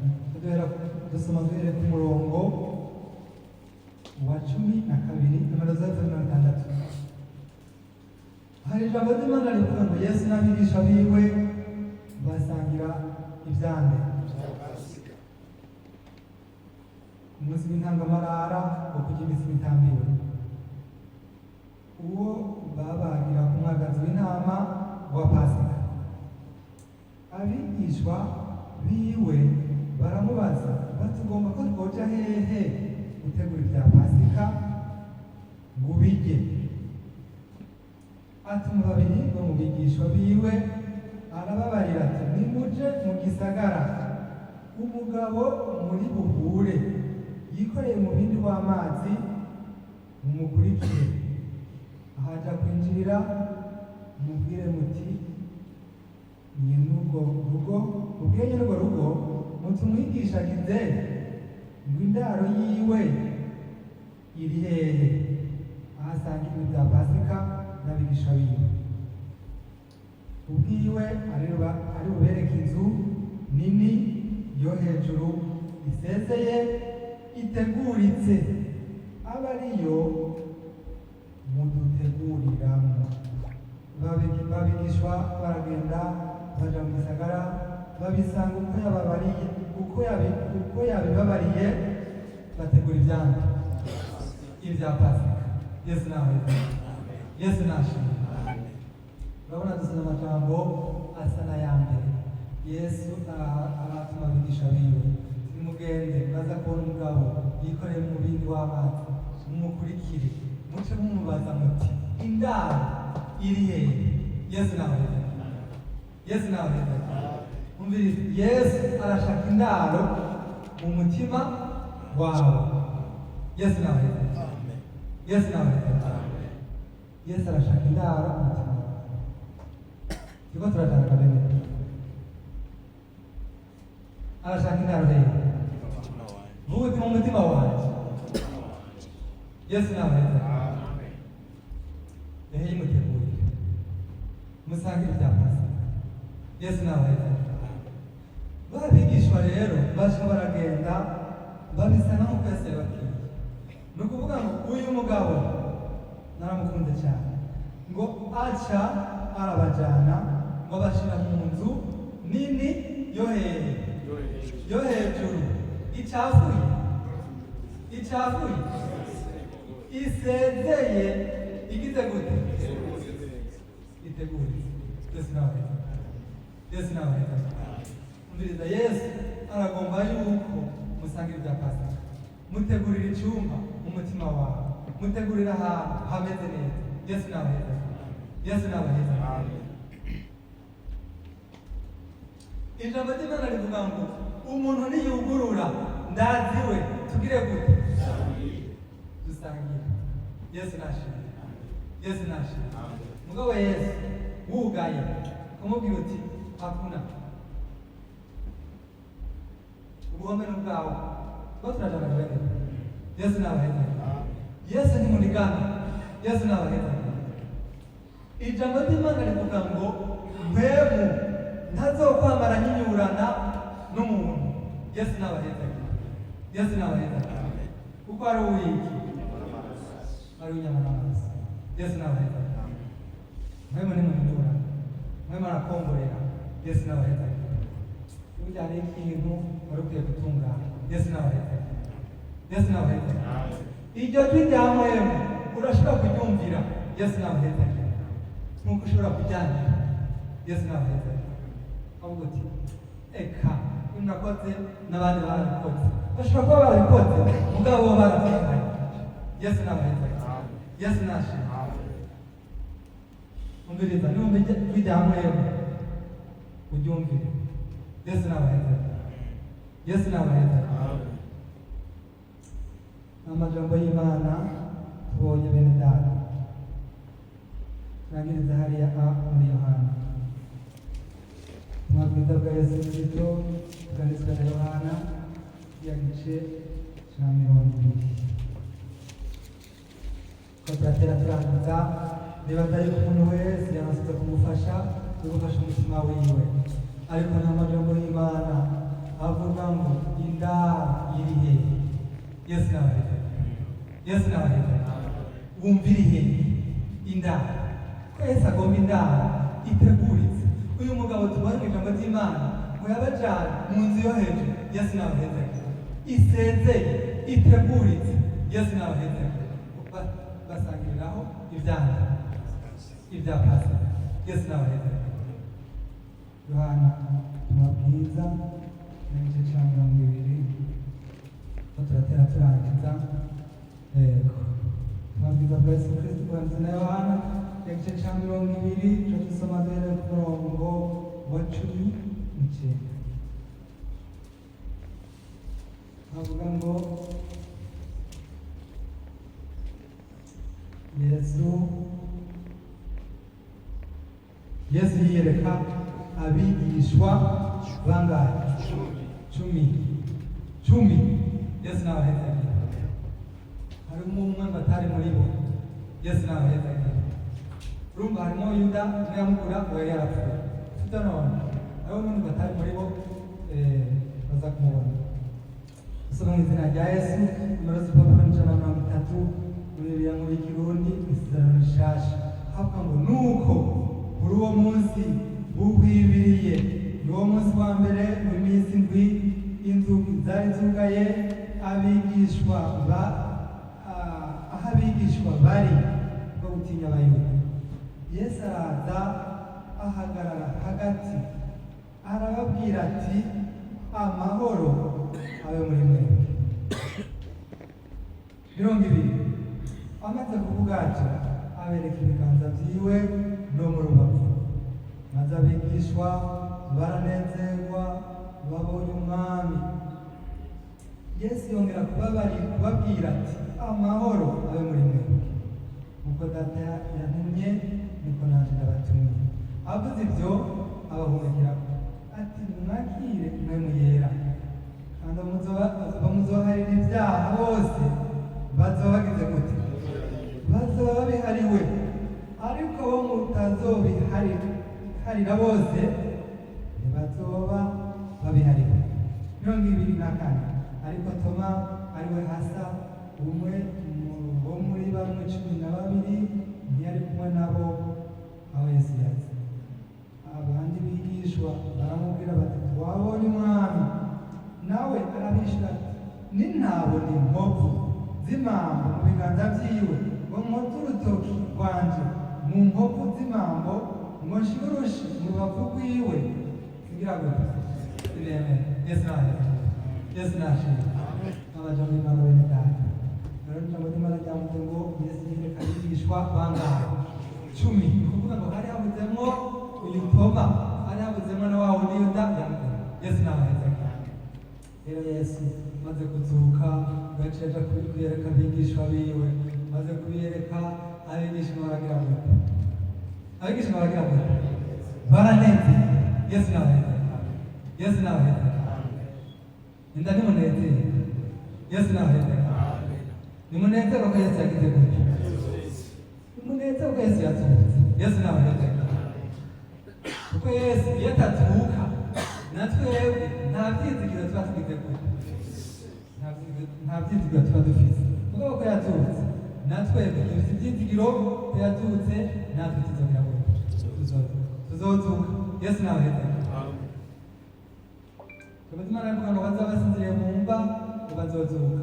Duhera dusoma duhere ku murongo wa 12, nomero zazo 60. Hari ijambo ry'Imana rivuga ngo Yesu n'abigisha biwe basangira ivyande umunsi w'intangamarara wo kurya imitsima itambiwe, uwo babagira ku mwagazi w'intama wa Pasika. Abigishwa biwe baramubaza bati: "Ugomba ko twoja hehe gutegura ibya Pasika ngo ubirye?" Atuma babiri bo mu bigishwa biwe, arababarira ati: "Nimuje mu gisagara, umugabo muri buhure yikoreye umubindi w'amazi, mumukurikire. Ahaja kwinjirira, mubwire muti nyen'urwo rugo, mubwire nyen'urwo rugo muti umwigisha agize ngo indaro yiwe iri hehe, aho asangira ibya Pasika n'abigisha biwe?" Ubwiwe ari bubereke inzu nini yo hejuru isezeye iteguritse, aba ariyo muduteguriramo. Babigishwa baragenda baja mu gisagara, babisanga uko yababariye, uko yabibabariye, bategura ivyambi ibya Pasika. Yesu nawe, Yesu nashimwe. Urabona dusoma amajambo asa n'aya mbere. Yesu aratuma abigisha biwe: "Nimugende, muraza kubona umugabo yikoreye umubindi w'amazi, mumukurikire, muce mumubaza muti indaro iri hehe?" Yesu nawe, Yesu nawe. Umviriza, Yesu arashaka indaro mu mutima wawe. Yesu nawe, Yesu nawe. Yesu arashaka indaro mu mutima wawe. Turiko turajana kabene. Arashaka indaro rero. Vuga uti: "Mu mutima wanje." Yesu nawe. Ehe, yimutegurire musangire ibya Pasika. Yesu nawe. Babigishwa rero baca baragenda, babisanga nk'uko Yesu yababwiye. Ni ukuvuga ngo uyu mugabo naramukunze cyane, ngo aca arabajyana, ngo abashyira mu nzu nini yo hehe? Yo hejuru, icafuye, icafuye, isezeye, igize gute? Iteguritse. Yesu n'abaheza, Yesu n'abaheza. Umviriza, Yesu aragomba yuko musangira ibya Pasika. Mutegurira icyumba mu mutima wawe, mutegurira ahantu hameze neza. Yesu n'abaheza, Yesu n'abaheza. Ijambo ry'Imana rivuga ngo umuntu niyugurura ndaziwe, tugire gute? Dusangire. Yesu nashimye, Yesu nashimye. Mugabo Yesu wugaye, kumubwira uti hakuna, ubuhome n'ubwawe two turajana bene. Yesu nabaheza, Yesu ntimunigana. Yesu nabaheza. Ijambo ry'Imana rivuga ngo mpemu ntazokwamara nyinyurana n'umuntu. Yesu nabaheza, Yesu nabaheza, kuko ari uwiki, ari uw'inyama n'amaraso. Yesu nabaheza. Mpemu ntimunyinyurana, mpemu arakongorera. Yesu nabaheza. Burya hari ikintu wari ukwiye gutunganya. Yesu nabaheza, Yesu nabaheza. Iryo jwi rya mpemu urashobora kuryumvira. Yesu nabaheza, nkuko ushobora kujyanira. Yesu nabaheza. Avuga uti eka nakoze, n'abandi barabikoze, bashobora kuba barabikoze, mugabo bo barabyihaye. Yesu nabaheza, Yesu nashimye. Umviriza, niwumva ijwi rya mpemu uryumvire. Yesu nabaheza, Yesu nabaheza. Amajambo y'Imana tubonye, bene data, turangiriza hariya a muri Yohana. Ubutumwa bwiza bwa Yesu Kristo bwanditswe na Yohana, ya gice cya 20. Ko turatera turangiza, nibaza yuko umuntu wese yanasubiza kumufasha no gufasha umutima wiwe, ariko nta majambo y'Imana avuga ngo indaro iri hehe? Yesu nabaheza, Yesu nabaheza. Wumva iri hehe indaro? Ko Yesu agomba indaro iteguritse. Uyu mugabo tubona mu ijambo ry'Imana ngo yabajana mu nzu yo hejuru, Yesu nabaheza, isezeye, iteguritse. Yesu nabaheza. Basangiriraho ibyaha, ibya Pasika. Yesu nabaheza. Yohana ubutumwa bwiza n'igice cya 20, ko turatera turangiza. Yego, ubutumwa bwiza bwa Yesu Kristo bwanditswe na Yohana, igice cya 20, tuca dusoma duhereye ku murongo wa 19. Havuga ngo Yesu yiyereka abigishwa bangahe? 10, 10. Yesu n'abaheza. Harimo umwe ngo atari muri bo. Yesu n'abaheza. Urumva harimo Yuda umwe yamugura, uwo yari yarapfuye, sibyo? None hariho n'undi ngo atari muri bo, baza kumubona. Usoma mu izina rya Yesu, nimero z'urupapuro 130 muri Bibiliya nkuru y'Ikirundi, Isezerano Rishasha. Havuga ngo nuko kuri uwo munsi buhwibiriye, ni wo munsi wa mbere w'iminsi 7, inzugi zari zugaye, abigishwa ba aho abigishwa bari bwo gutinya Abayuda. Yesu araza ahagarara hagati, arababwira ati amahoro abe muri mwebwe. 20, amaze kuvuga atyo abereka ibiganza byiwe no mu rubavu. Maze abigishwa baranezerwa babonye Umwami. Yesu yongera kubabwira ati amahoro abe muri mwebwe, nkuko Data yantumye niko naje ndabatumye. Avuze ibyo abahumekera ati nimwakire Mpwemu Yera, kandi bamuzoharira ibyaha bose bazoba bagize gute? Bazoba babihariwe, ariko bo mutazobiharira bose ntibazoba babihariwe. 24, ariko Toma, ariwe Hasa. Umwe bo muri bamwe 12 ntiyari kumwe nabo aho Yesu yaza. Abandi bigishwa baramubwira bati: "Twabonye Umwami." Nawe arabishura ati: "Nintabona inkovu z'imambo mu biganza byiwe, ngo nkoze urutoki rwanje mu nkovu z'imambo, ngo nshire urushi mu rubavu rwiwe, kugira ngo sinemere." Yesu naheza, Yesu nashimwe. Amajambo y'Imana, bene data. Rero ijambo ry'Imana ryavuze ngo Yesu yereka abigishwa bangahe? 10. Ni ukuvuga ngo hari habuzemwo uyu Toma, hari habuzemwo na wa wundi Yuda yamukunda. Yesu naheza. Rero Yesu maze kuzuka, yaciye aja kuyereka abigishwa biwe. Maze kubiyereka abigishwa, baragira gute? Abigishwa baragira gute? Baranezerwa. Yesu naheza, Yesu naheza. Inda nimunezerwe. Yesu naheza. Nimunezerwe ko Yesu yagize gute? Nimunezerwe ko Yesu yazutse. Yesu naheza. Kuko Yesu iyo atatuka, natwebwe nta byizigiro tuba tugize gute? Nta byizigiro tuba dufise. Kuko ko yazutse, natwebwe dufite ibyizigiro ko yazutse, natwe tuzogira gute? Tuzozuka. Yesu naheza. Imana ivuga ngo bazaba basinziriye mu mva ngo bazozuka,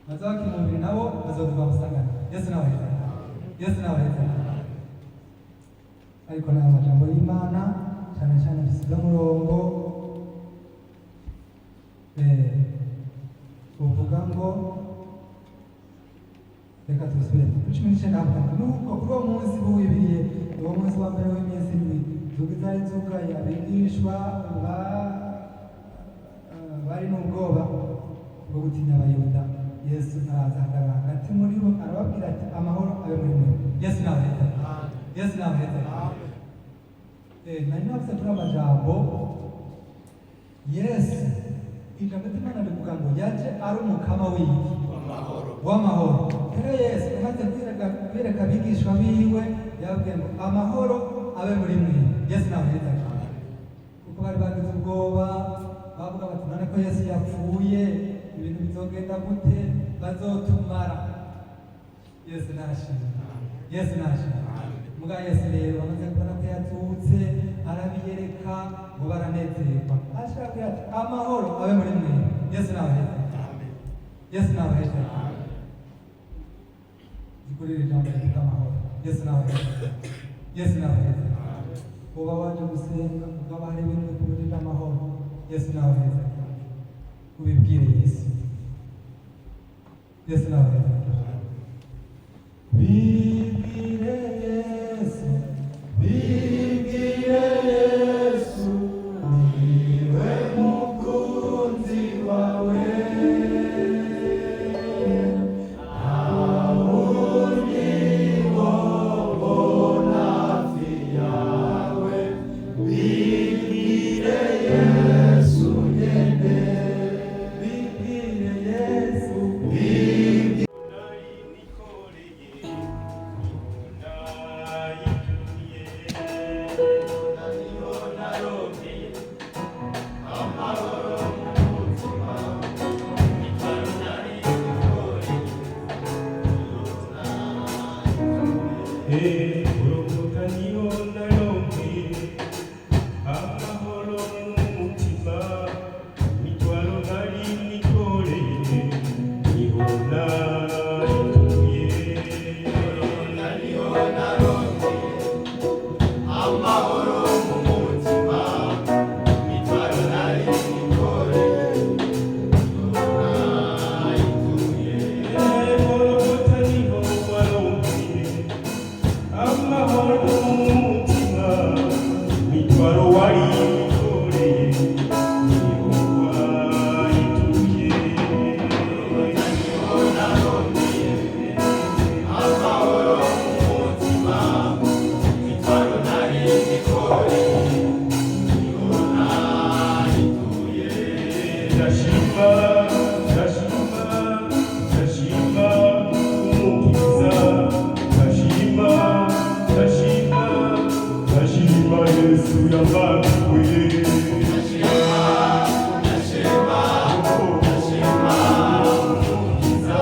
bazaba bakiri mu mubiri nabo bazoduka musangana. Yesu naheza, Yesu naheza. Ariko ni amajambo y'Imana cyane cyane dusize umurongo uvuga ngo, reka tubisubire kuri 19. Havuga ngo: "Nuko kuri uwo munsi buwibiriye, uwo munsi wa mbere w'iminsi 7, inzugi zari zugaye, abigishwa bari n'ubwoba bwo gutinya Abayuda, Yesu araza ahagarara hagati muri bo, arababwira ati: 'Amahoro abe muri mwe.'" Yesu naheza, Yesu naheza. Nari navuze kuri amajambo Yesu. Ijambo ry'Imana rivuga ngo yaje ari umukama w'iki? W'amahoro. Rero Yesu amaze kwereka abigishwa biwe, yababwiye ngo: "Amahoro abe muri mwe." Yesu naheza. Kuko bari bagize ubwoba, bavuga bati: "None ko Yesu yapfuye, ibintu bizogenda gute? Bazotumara." Yesu nashimwe, Yesu nashimwe. Muga Yesu rero bamaze kubona ko yazutse, arabiyereka ngo baranezerwa. Ashaka kugira ati: "Amahoro abe muri mwe." Yesu naheza, Yesu naheza. Zikurira ijambo rivuga amahoro. Yesu naheza, Yesu naheza. Uba waje gusenga, ukaba hari ibintu bikubujije amahoro, Yesu naheza, ubibwire Yesu. Yesu naheza. Bibwire Yesu, bibwire Yesu, niwe mukunzi wawe. Nta wundi wobona hafi yawe. Bibwire Yesu nyene, bibwire Yesu. Nari nikoreye, nayituye. Niho narongeye amahoro mu mutima, imitwaro nari nikoreye. Urukuta niho narongeye amahoro mu mutima, imitwaro nari nikoreye, niho nayituye. Niho narongeye amahoro mu mutima, imitwaro nari nikoreye, nayituye. Golgota niho warongeye amahoro mu mutima, imitwaro wari wikoreye, niho wayituye. Niho narongeye amahoro mu mutima, imitwaro nari nikoreye, niho nayituye. Ndashima, ndashima, ndashima Umukiza, ndashima, ndashima, ndashima Yesu yambakuye. Ndashima, ndashima, ndashima Umukiza.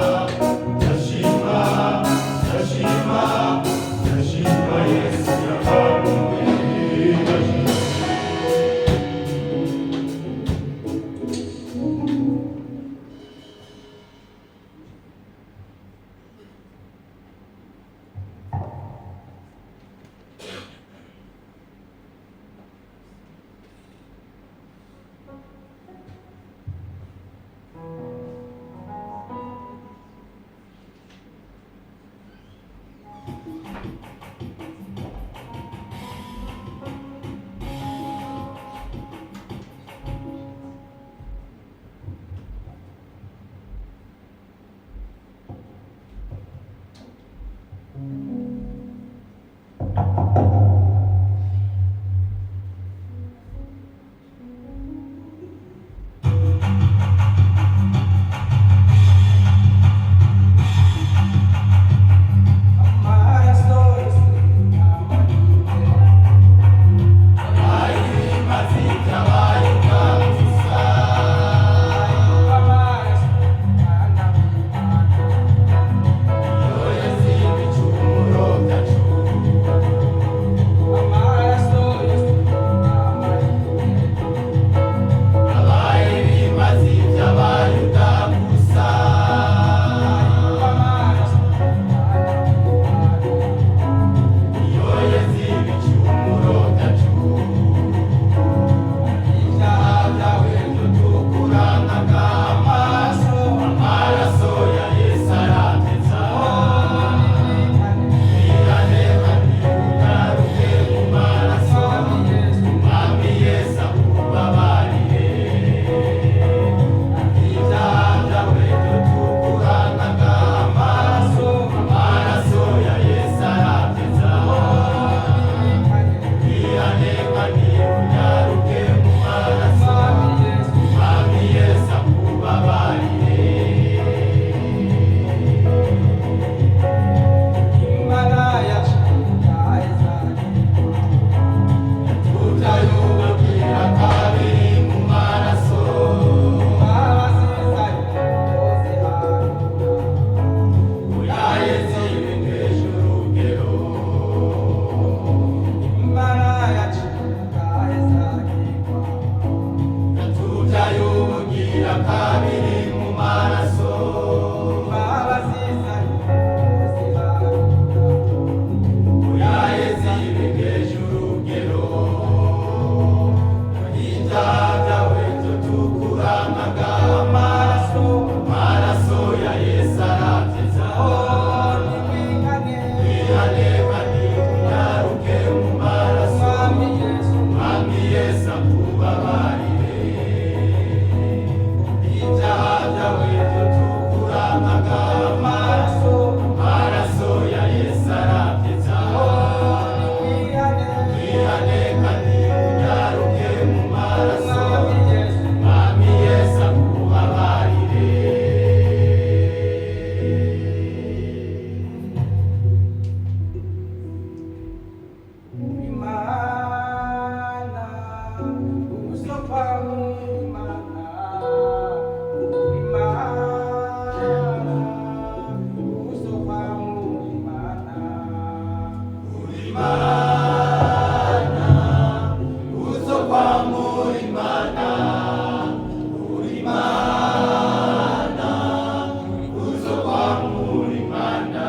Kabiri mu maraso. Imbabazi zayo zirarura. Oyaye zirengeje urugero, ibyaha byawe byo Amaraso. Amaraso ya Yesu arabyeza. Oh, nimwihane. Wihane kandi unyaruke mu maraso. Mwami Yesu. Mwami Yesu akubabarire. Ibyaha byawe byo Amaraso. Amaraso ya Yesu arabyeza. Oh, nimwihane. Wihane kandi unyaruke mu maraso. Mwami Yesu. Mwami Yesu akubabarire. Imana, usopa Imana, Imana, usopa Imana. Imana, uzo kwamura Imana, uri Imana, uzo kwamura Imana.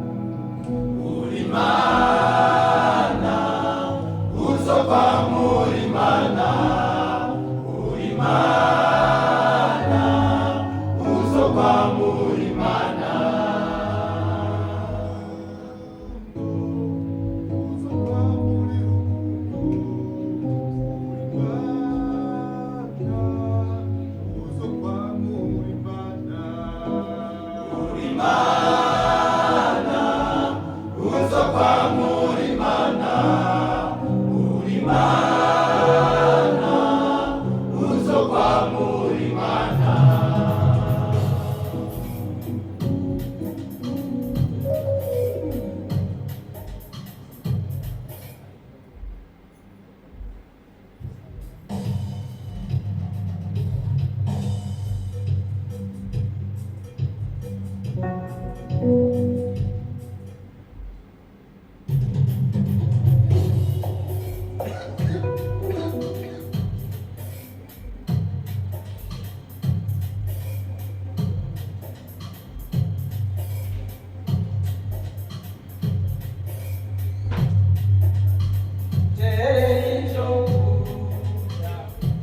Uri Imana, uzo kwamura Imana, uri Imana, uzo kwamura Imana. Uri Imana, uzo kwamura Imana, uri Imana, uzo kwamura Imana.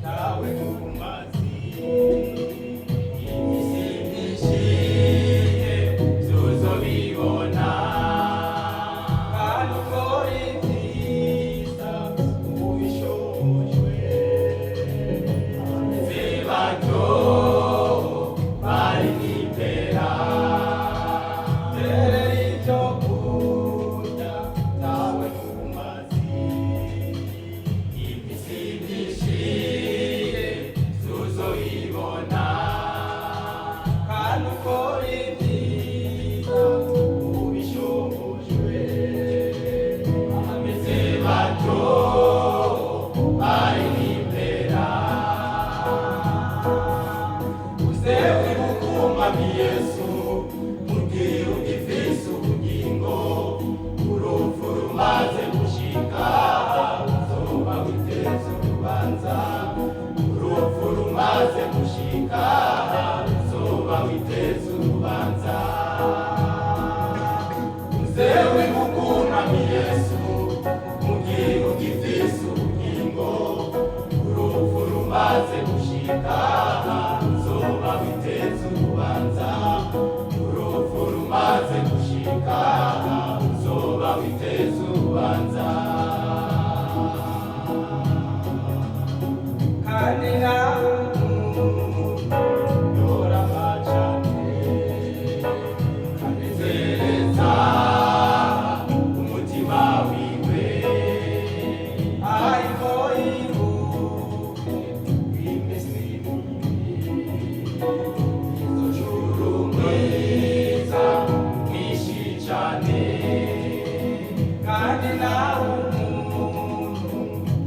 Cyawe ku mazi, imisi myinshi tuzobibona. Kandi ukora ibyiza ubishobojwe. Abameze batyo bari mw'impera. Terera icyo kurya cyawe ku mazi, imisi myinshi tuzoyibona. Kandi ukora ibyiza ubishobojwe. Abameze batyo bari mw'impera. Uze wibuke Umwami Yesu, mubwire ugifise ubugingo, urupfu rumaze gushika, uzoba witeze urubanza. Urupfu rumaze gushika, uzoba witeze urubanza. Uze wibuke Umwami Yesu, mubwire ugifise ubugingo, urupfu rumaze gushika, uzoba witeze urubanza. Urupfu rumaze gushika, uzoba witeze urubanza. Kandi nawe Yorama cane, kanezereza umutima wiwe. Ariko yibuke Imisi mibi, izocura umwiza mwinshi cane. Kandi nawe umuntu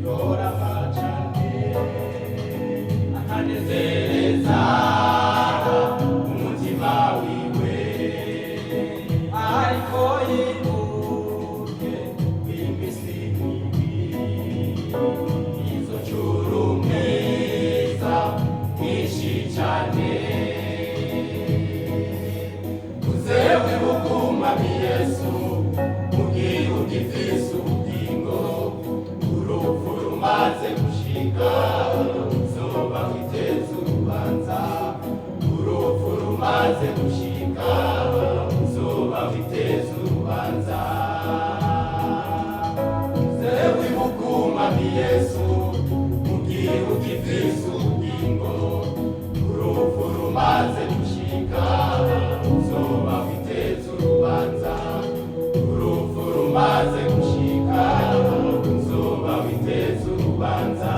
Yorama cane, akanezereza umutima rumaze gushika, uzoba witeze urubanza. Zewe wibukumami Yesu, mu gihe ugifise ubugingo, urupfu rumaze gushika, uzoba witeze urubanza. Urupfu rumaze gushika, uzoba witeze urubanza.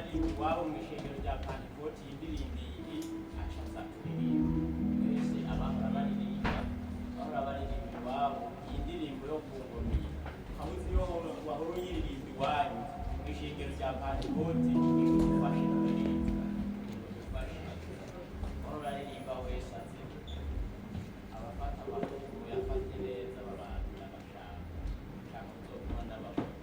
Aririmba iwabo mu ishengero rya Pantekoti iyi ndirimbo iyi aca aza kuririmba. Mwese abahora baririmba, bahora baririmba iwabo iyi ndirimbo yo ku ngoma iyi, aho uzi yo wahora uyiririmba iwanyu mu ishengero rya Pantekoti, igufashe kuririmba, igufashe. Wahora uraririmba wese aze abafata amafunguro yafate neza, abantu n'abashaka nshaka kuzotuma ndababona.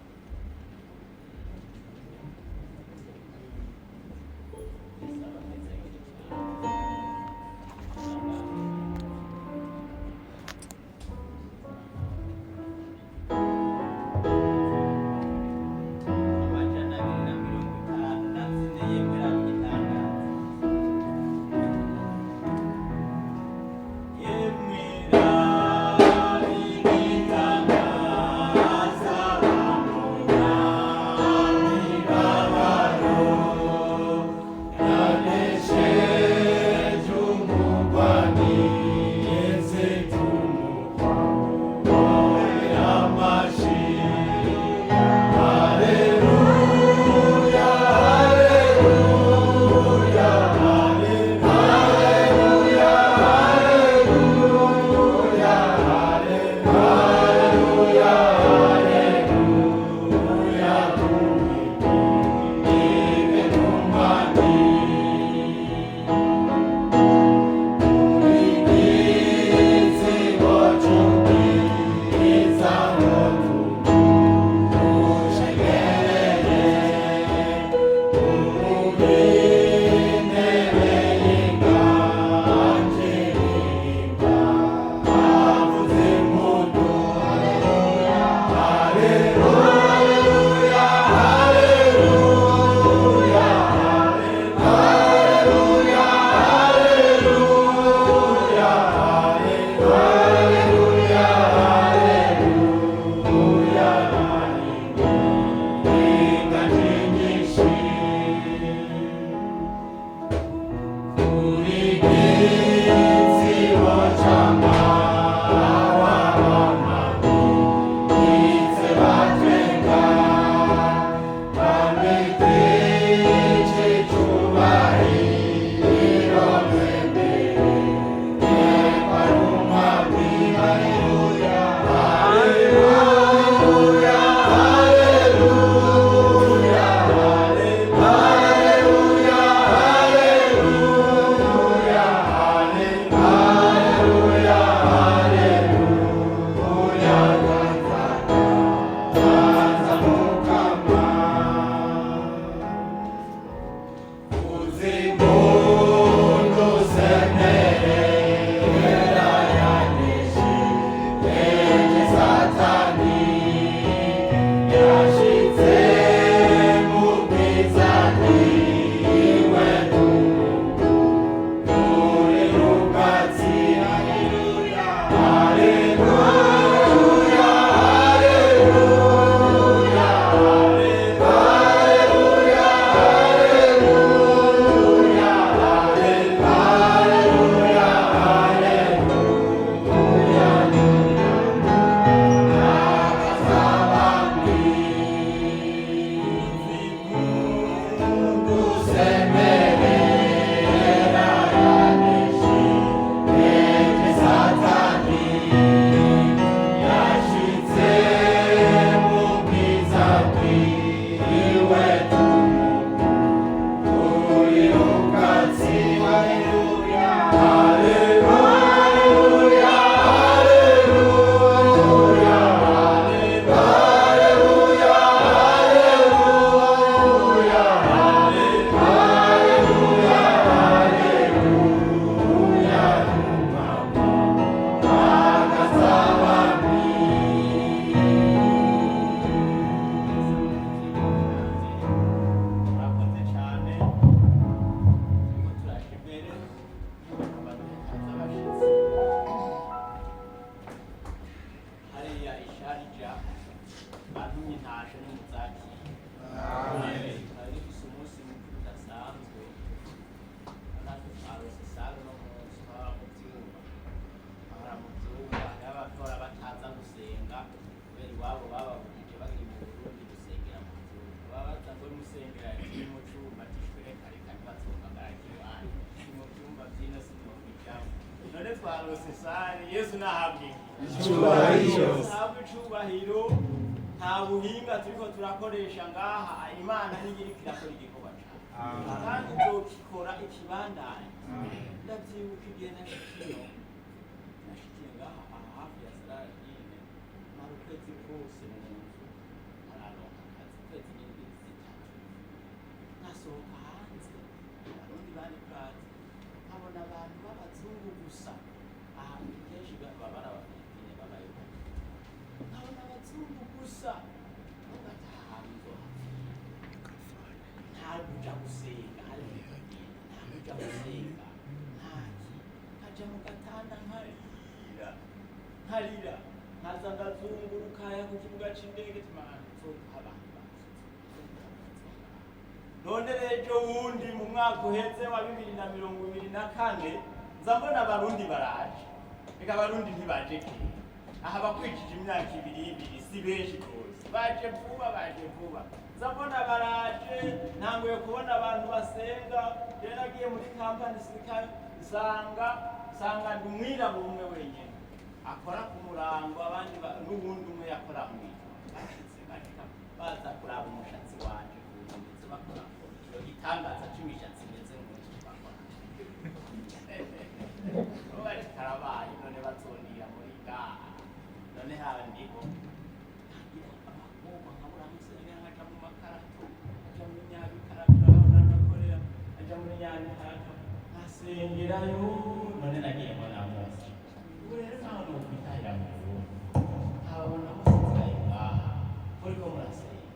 Twarose salle. Yesu nahabwe Icubahiro. Nahabwe icubahiro. Nta buhinga turiko turakoresha ngaha. Imana niyo iriko irakora igikorwa cayo, kandi nzokikora ikibandanye. Ndavyibuka igihe nashikiye, nashikiye ngaha aha hafi ya Sararine, mara ukwezi kose mu nzu ntararonka akazi, ukwezi n'indwi 3. Nasohoka hanze, Abarundi bari bwaze, nkabona abantu b'abazungu gusa. Aha kenshi baba ari Abafilipine babayo, nkabona abazungu gusa. Nubwo atahantu nzohapfira, nta kuja gusenga, hari muri komine, nta kuja gusenga, ntaki. Nkaja mu gatanda nkarira, nkarira, nkaza ndazunguruka ya ku kibuga c'indege, timana nzoduha abantu bakize. None rero ejo wundi mu mwaka uheze wa 2024, nza mbona Abarundi baraje. Reka, Abarundi ntibaje kera aha, bakwijije imyaka ibiri ibiri, si benshi rwose, baje vuba, baje vuba. Nza mbona baraje, ntanguye kubona abantu basenga. Rero nagiye muri kampani sika, nsanga ndi umwirabura umwe wenyine akora ku murango, abandi n'uwundi umwe yakora mw'ijoro. Bashitse bashika baza kuraba umushatsi wanje ukuntu umeze, bakora icyo gitangaza c'imishatsi imeze nk'uko bakora. Bari karabaye, none bazondira muri ngaha, none handiho ntagira abakobwa, nkabura aho nsengera, nkaja mu makarato, nkaja muri Nyabikarato aho nanakorera, nkaja muri Nyabikarato nkasengerayo. None nagiye mbona munsi ubu rero naho nokwitahira mu Burundi, nkababona musigaye ngaha muriko murasenga,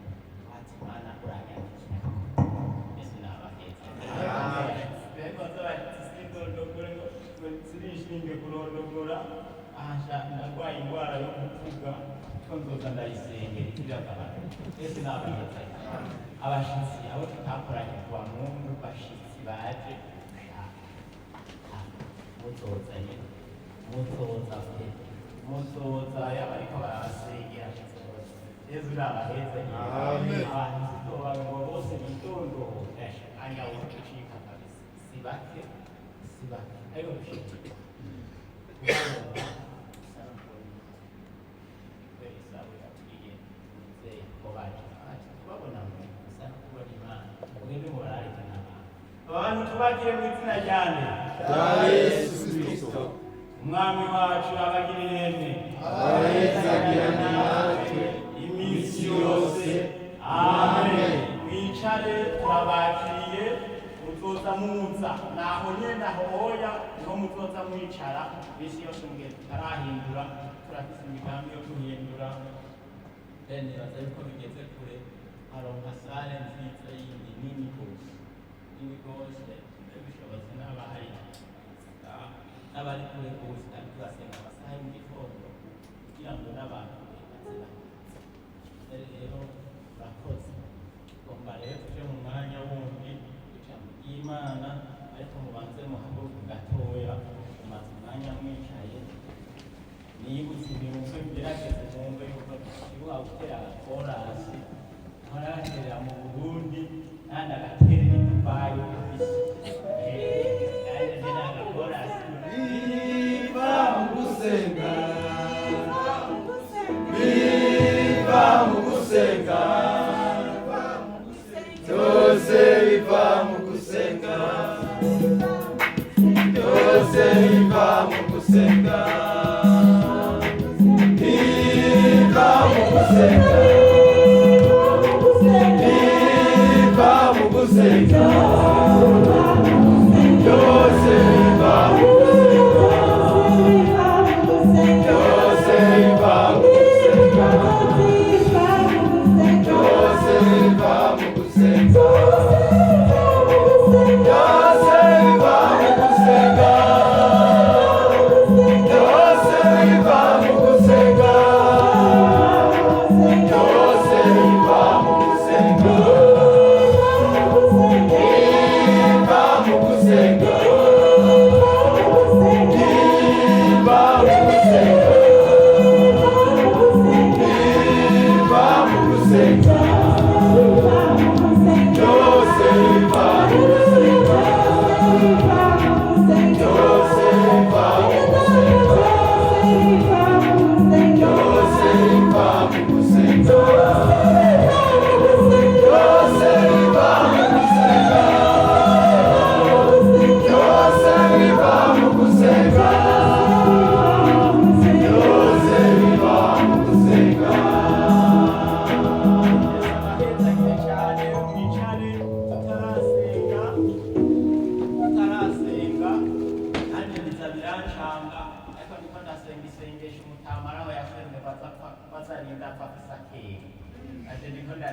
bati Mana uranyandikira. Yesu nabaheza. Rero z'abashitsi sindondogore ngo sirishinge kurondogora ahasha, ndarwaye indwara yo kuvuga ko nzoza ndayisengera ikiragabantu. Yesu nabaheza. Abashitsi abo tutakoranye kuwa Mungu, bashitsi baje gushaka, muzoza nyine, muzoza pe, muzoza yaba ariko barabasengera, muzoza. Yesu nabaheza. Amen. Abantu sizoba ngo bose bitondore, anya wocucika kabisa, si bake, si bake, ariko dushimira kubabona. Kubera isabu yaturiye umuvyeyi ko baje, ati kubabona mwe bisa no kubona Imana. Mugende mubararike n'abantu. Abantu tubagire mu izina ryande? Rya Yesu Kristo. Umwami wacu abagirire neza. Abahezagirane natwe iminsi yose. Amen. Mwicare, turabakiriye. Muzoza muza naho nyene aho hoya niho muzoza mwicara iminsi yose mugihe tutarahindura. Turafise imigambi yo guhindura. Nibaza yuko bigeze kure, haronka salle nziza yindi nini gose, nini gose. Bishobotse n'abahari n'abari kure gose, kandi turasenga amasaha yo mu gitondo kugira ngo n'abantu baze baza. Rero urakoze. Tugomba rero tuje mu mwanya wundi w'ijambo ry'Imana, ariko mubanze muhaguruke gatoya, mumaze umwanya mwicaye. Nibutse ibintu, ngerageze mwumve yuko ibuha gutera agakorasi nkora mu Burundi kandi agaterera i Dubayi ufise nanjye ntera agakorasi. Biva mu gusenga, biva mu gusenga, byose biva mu gusenga, byose biva mu gusenga, biva mu gusenga, biva mu gusenga, byose biva mu gusenga, byose biva mu gusenga, byose biva mu gusenga, byose biva mu gusenga, byose biva mu gusenga, byose biva mu gusenga, biva mu gusenga, biva mu gusenga, biva mu gusenga, byose biva mu gusenga, byose biva mu gusenga.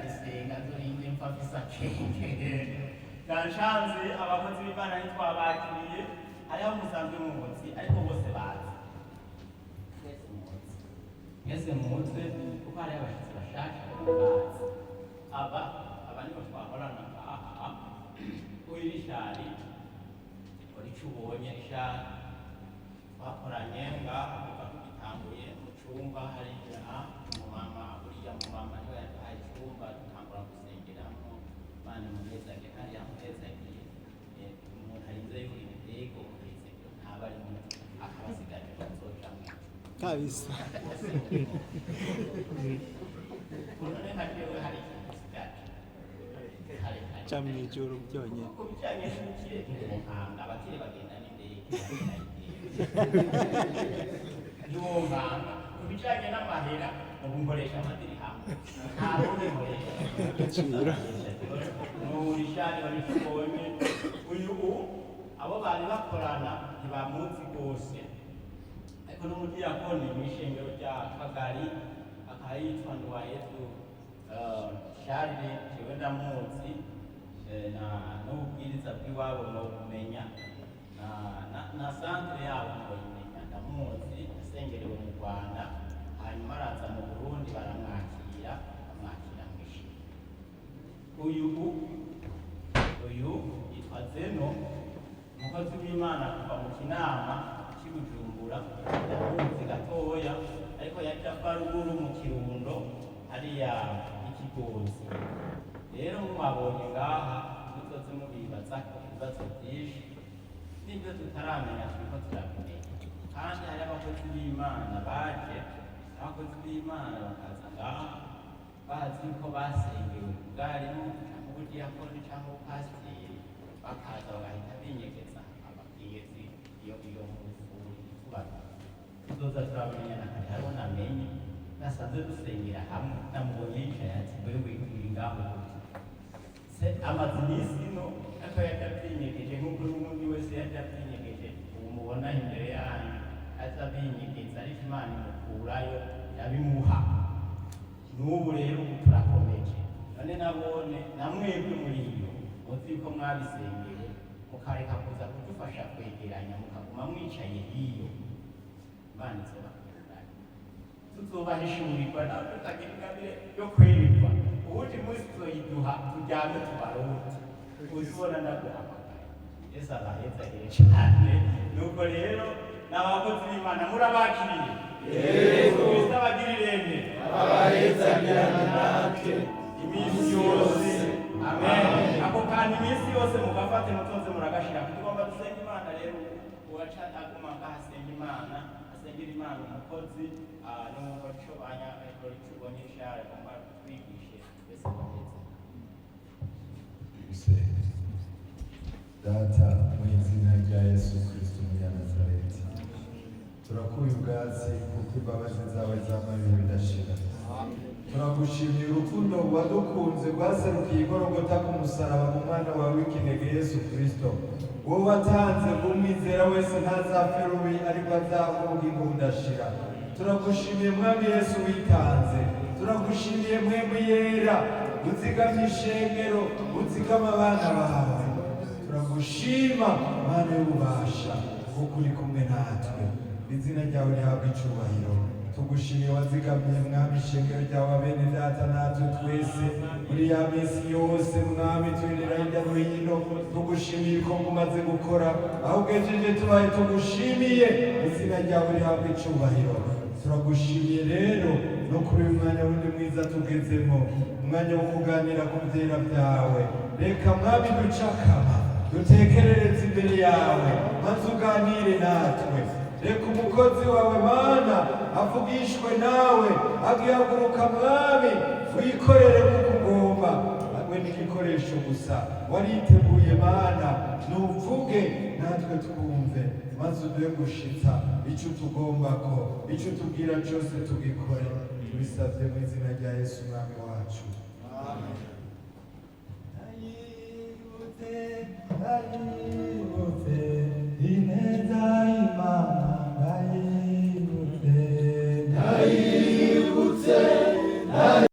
ndagisenga nzorinde mpfa mfise akenge. Ganshanze abakozi b'Imana ntitwabakiriye, hariho musanzwe muzi ariko bose bazi. Mwese muzi, mwese muze, kuko hariho abashitsi bashasha bazi. Aba nibo twahorana ngaha. Uyu Rishari, uri ico ubonye Rishari, twakoranye ngaha kuva tugitanguye mu cumba hariya. Umumama, uriya mumama niwe yaduhaye icumba dutangura gusengeramo. Imana imuhezagiye kandi yamuhezagiye. Umuntu arinze yurira indege umuhezagiro ntaba ari muto, akaba asigaje kuzojamwo. Kabisa. None nka jewe hari ikintu nsigaje? Hari hari. Ca mw'ijuru byonyine. Ku bijanye n'ubukire ntiwonkanga, abakire bagenda n'indege, ntiwonkanga. Ku bijanye n'amahera, ubu nkoresha amadirihamu, nta bundi nkoresha. Agaciro. N'urishari babibonye. Uyu abo bari bakorana ntibamuzi rwose, ariko n'umudiyakoni mw'ishengero rya Kagari, akaba yitwa Nduwayezu Charles. Jewe ndamuzi, na n'ububwiriza bw'iwabo nobumenya, na centre yabo noyimenya. Ndamuzi, yasengerewe mu Rwanda, hanyuma araza mu Burundi baramwakira, bamwakira mw'ishengero. Uyu yitwa Zeno, umukozi w'Imana kuva mu Kinama cy'i Bujumbura. Ndamuzi gatoya, ariko yaje ava ruguru mu Kirundo hariya ikigozi. Rero mwabonye ngaha, muzoze mubibazako ibibazo byinshi n'ibyo tutaramenya turiko turabimenya. Kandi hari abakozi b'Imana baje, abakozi b'Imana bakaza ngaha bazi yuko basengewe ubwarimu cyangwa ubudiyakoni cyangwa ubupasiteri, bakaza bagahita binyegeza ababwiyezi iyo mufuri itubaka. Tuzoza turamenyana kare. Hariho namenye nasanze dusengera hamwe, namubonye yicaye ati: "Wewe uri ngaho gute?" Se amaze iminsi ino, ariko yaje abyinyegeje nk'uko n'ubundi wese yaje abyinyegeje. Ubu mubona imbere yanyu aza abinyegeza, ariko Imana imukurayo irabimuha. N'ubu rero ubu turakomeje. None nabone namwebwe muri iyo muzi yuko mwabisengewe, mukareka kuza kudufasha kwegeranya, mukaguma mwicaye hiyo, Imana izobakurana, tuzobahishurirwa nawe tutagira ingabire yo kwerekwa. Uwundi munsi tuzoyiduha turyame tubarote, uzibona ndaguhamagaye. Yesu abahezagire cyane. Nuko rero n'abakozi b'Imana murabakiriye. Yesu Kristo abagirirene Abahezagirana natwe iminsi yose. Amen. Ako kantu iminsi yose mugafate, mutonze muragashira. Tugomba dusenga Imana rero. Uwaca aguma ngahasenga Imana, asengera Imana umukozi n'umuco banya ubonye ishara agomba kutwigishe mbese baheze. Dusenge. Data, mu izina rya Yesu Kristo umunyanazareti, turakuye ubwatsi kuko imbabazi zawe zama ibihe bidashira. Turagushimiye urukundo wadukunze rwaserukiye igorogota ku musaraba mu mwana wawe w'ikinege Yesu Kristo, wowe watanze ngo umwizera wese ntazapfe rubi, ariko azahabwe ubugingo budashira. Turagushimiye Mwami Yesu witanze. Turagushimiye Mpwemu Yera uzigamye ishengero, uzigama abana bawe. Turagushima Mana y'ububasha kuko uri kumwe natwe. Izina ryawe rihabwa icubahiro. Tugushimiye wazigamiye Mwami ishengero ryawe, bene data natwe twese muri ya minsi yose Mwami turirira hirya no hino. Tugushimiye ko umaze gukora aho ugejeje tubaye. Tugushimiye, izina ryawe rihabwa icubahiro. Turagushimiye rero no kuri uyu mwanya wundi mwiza tugezemo, umwanya wo kuganira ku byera byawe. Reka Mwami ducakama dutekerereze imbere yawe, maze uganire natwe. Reka umukozi wawe Mana avugishwe nawe, agihaguruka Mwami wikorere nk'uko ugomba. We n'igikoresho gusa, wariteguye Mana, nuvuge natwe twumve, maze uduhe gushitsa icyo utugomba, ko icyo utubwira cyose tugikore. Tubisabye mu izina rya Yesu Umwami wacu. Amen.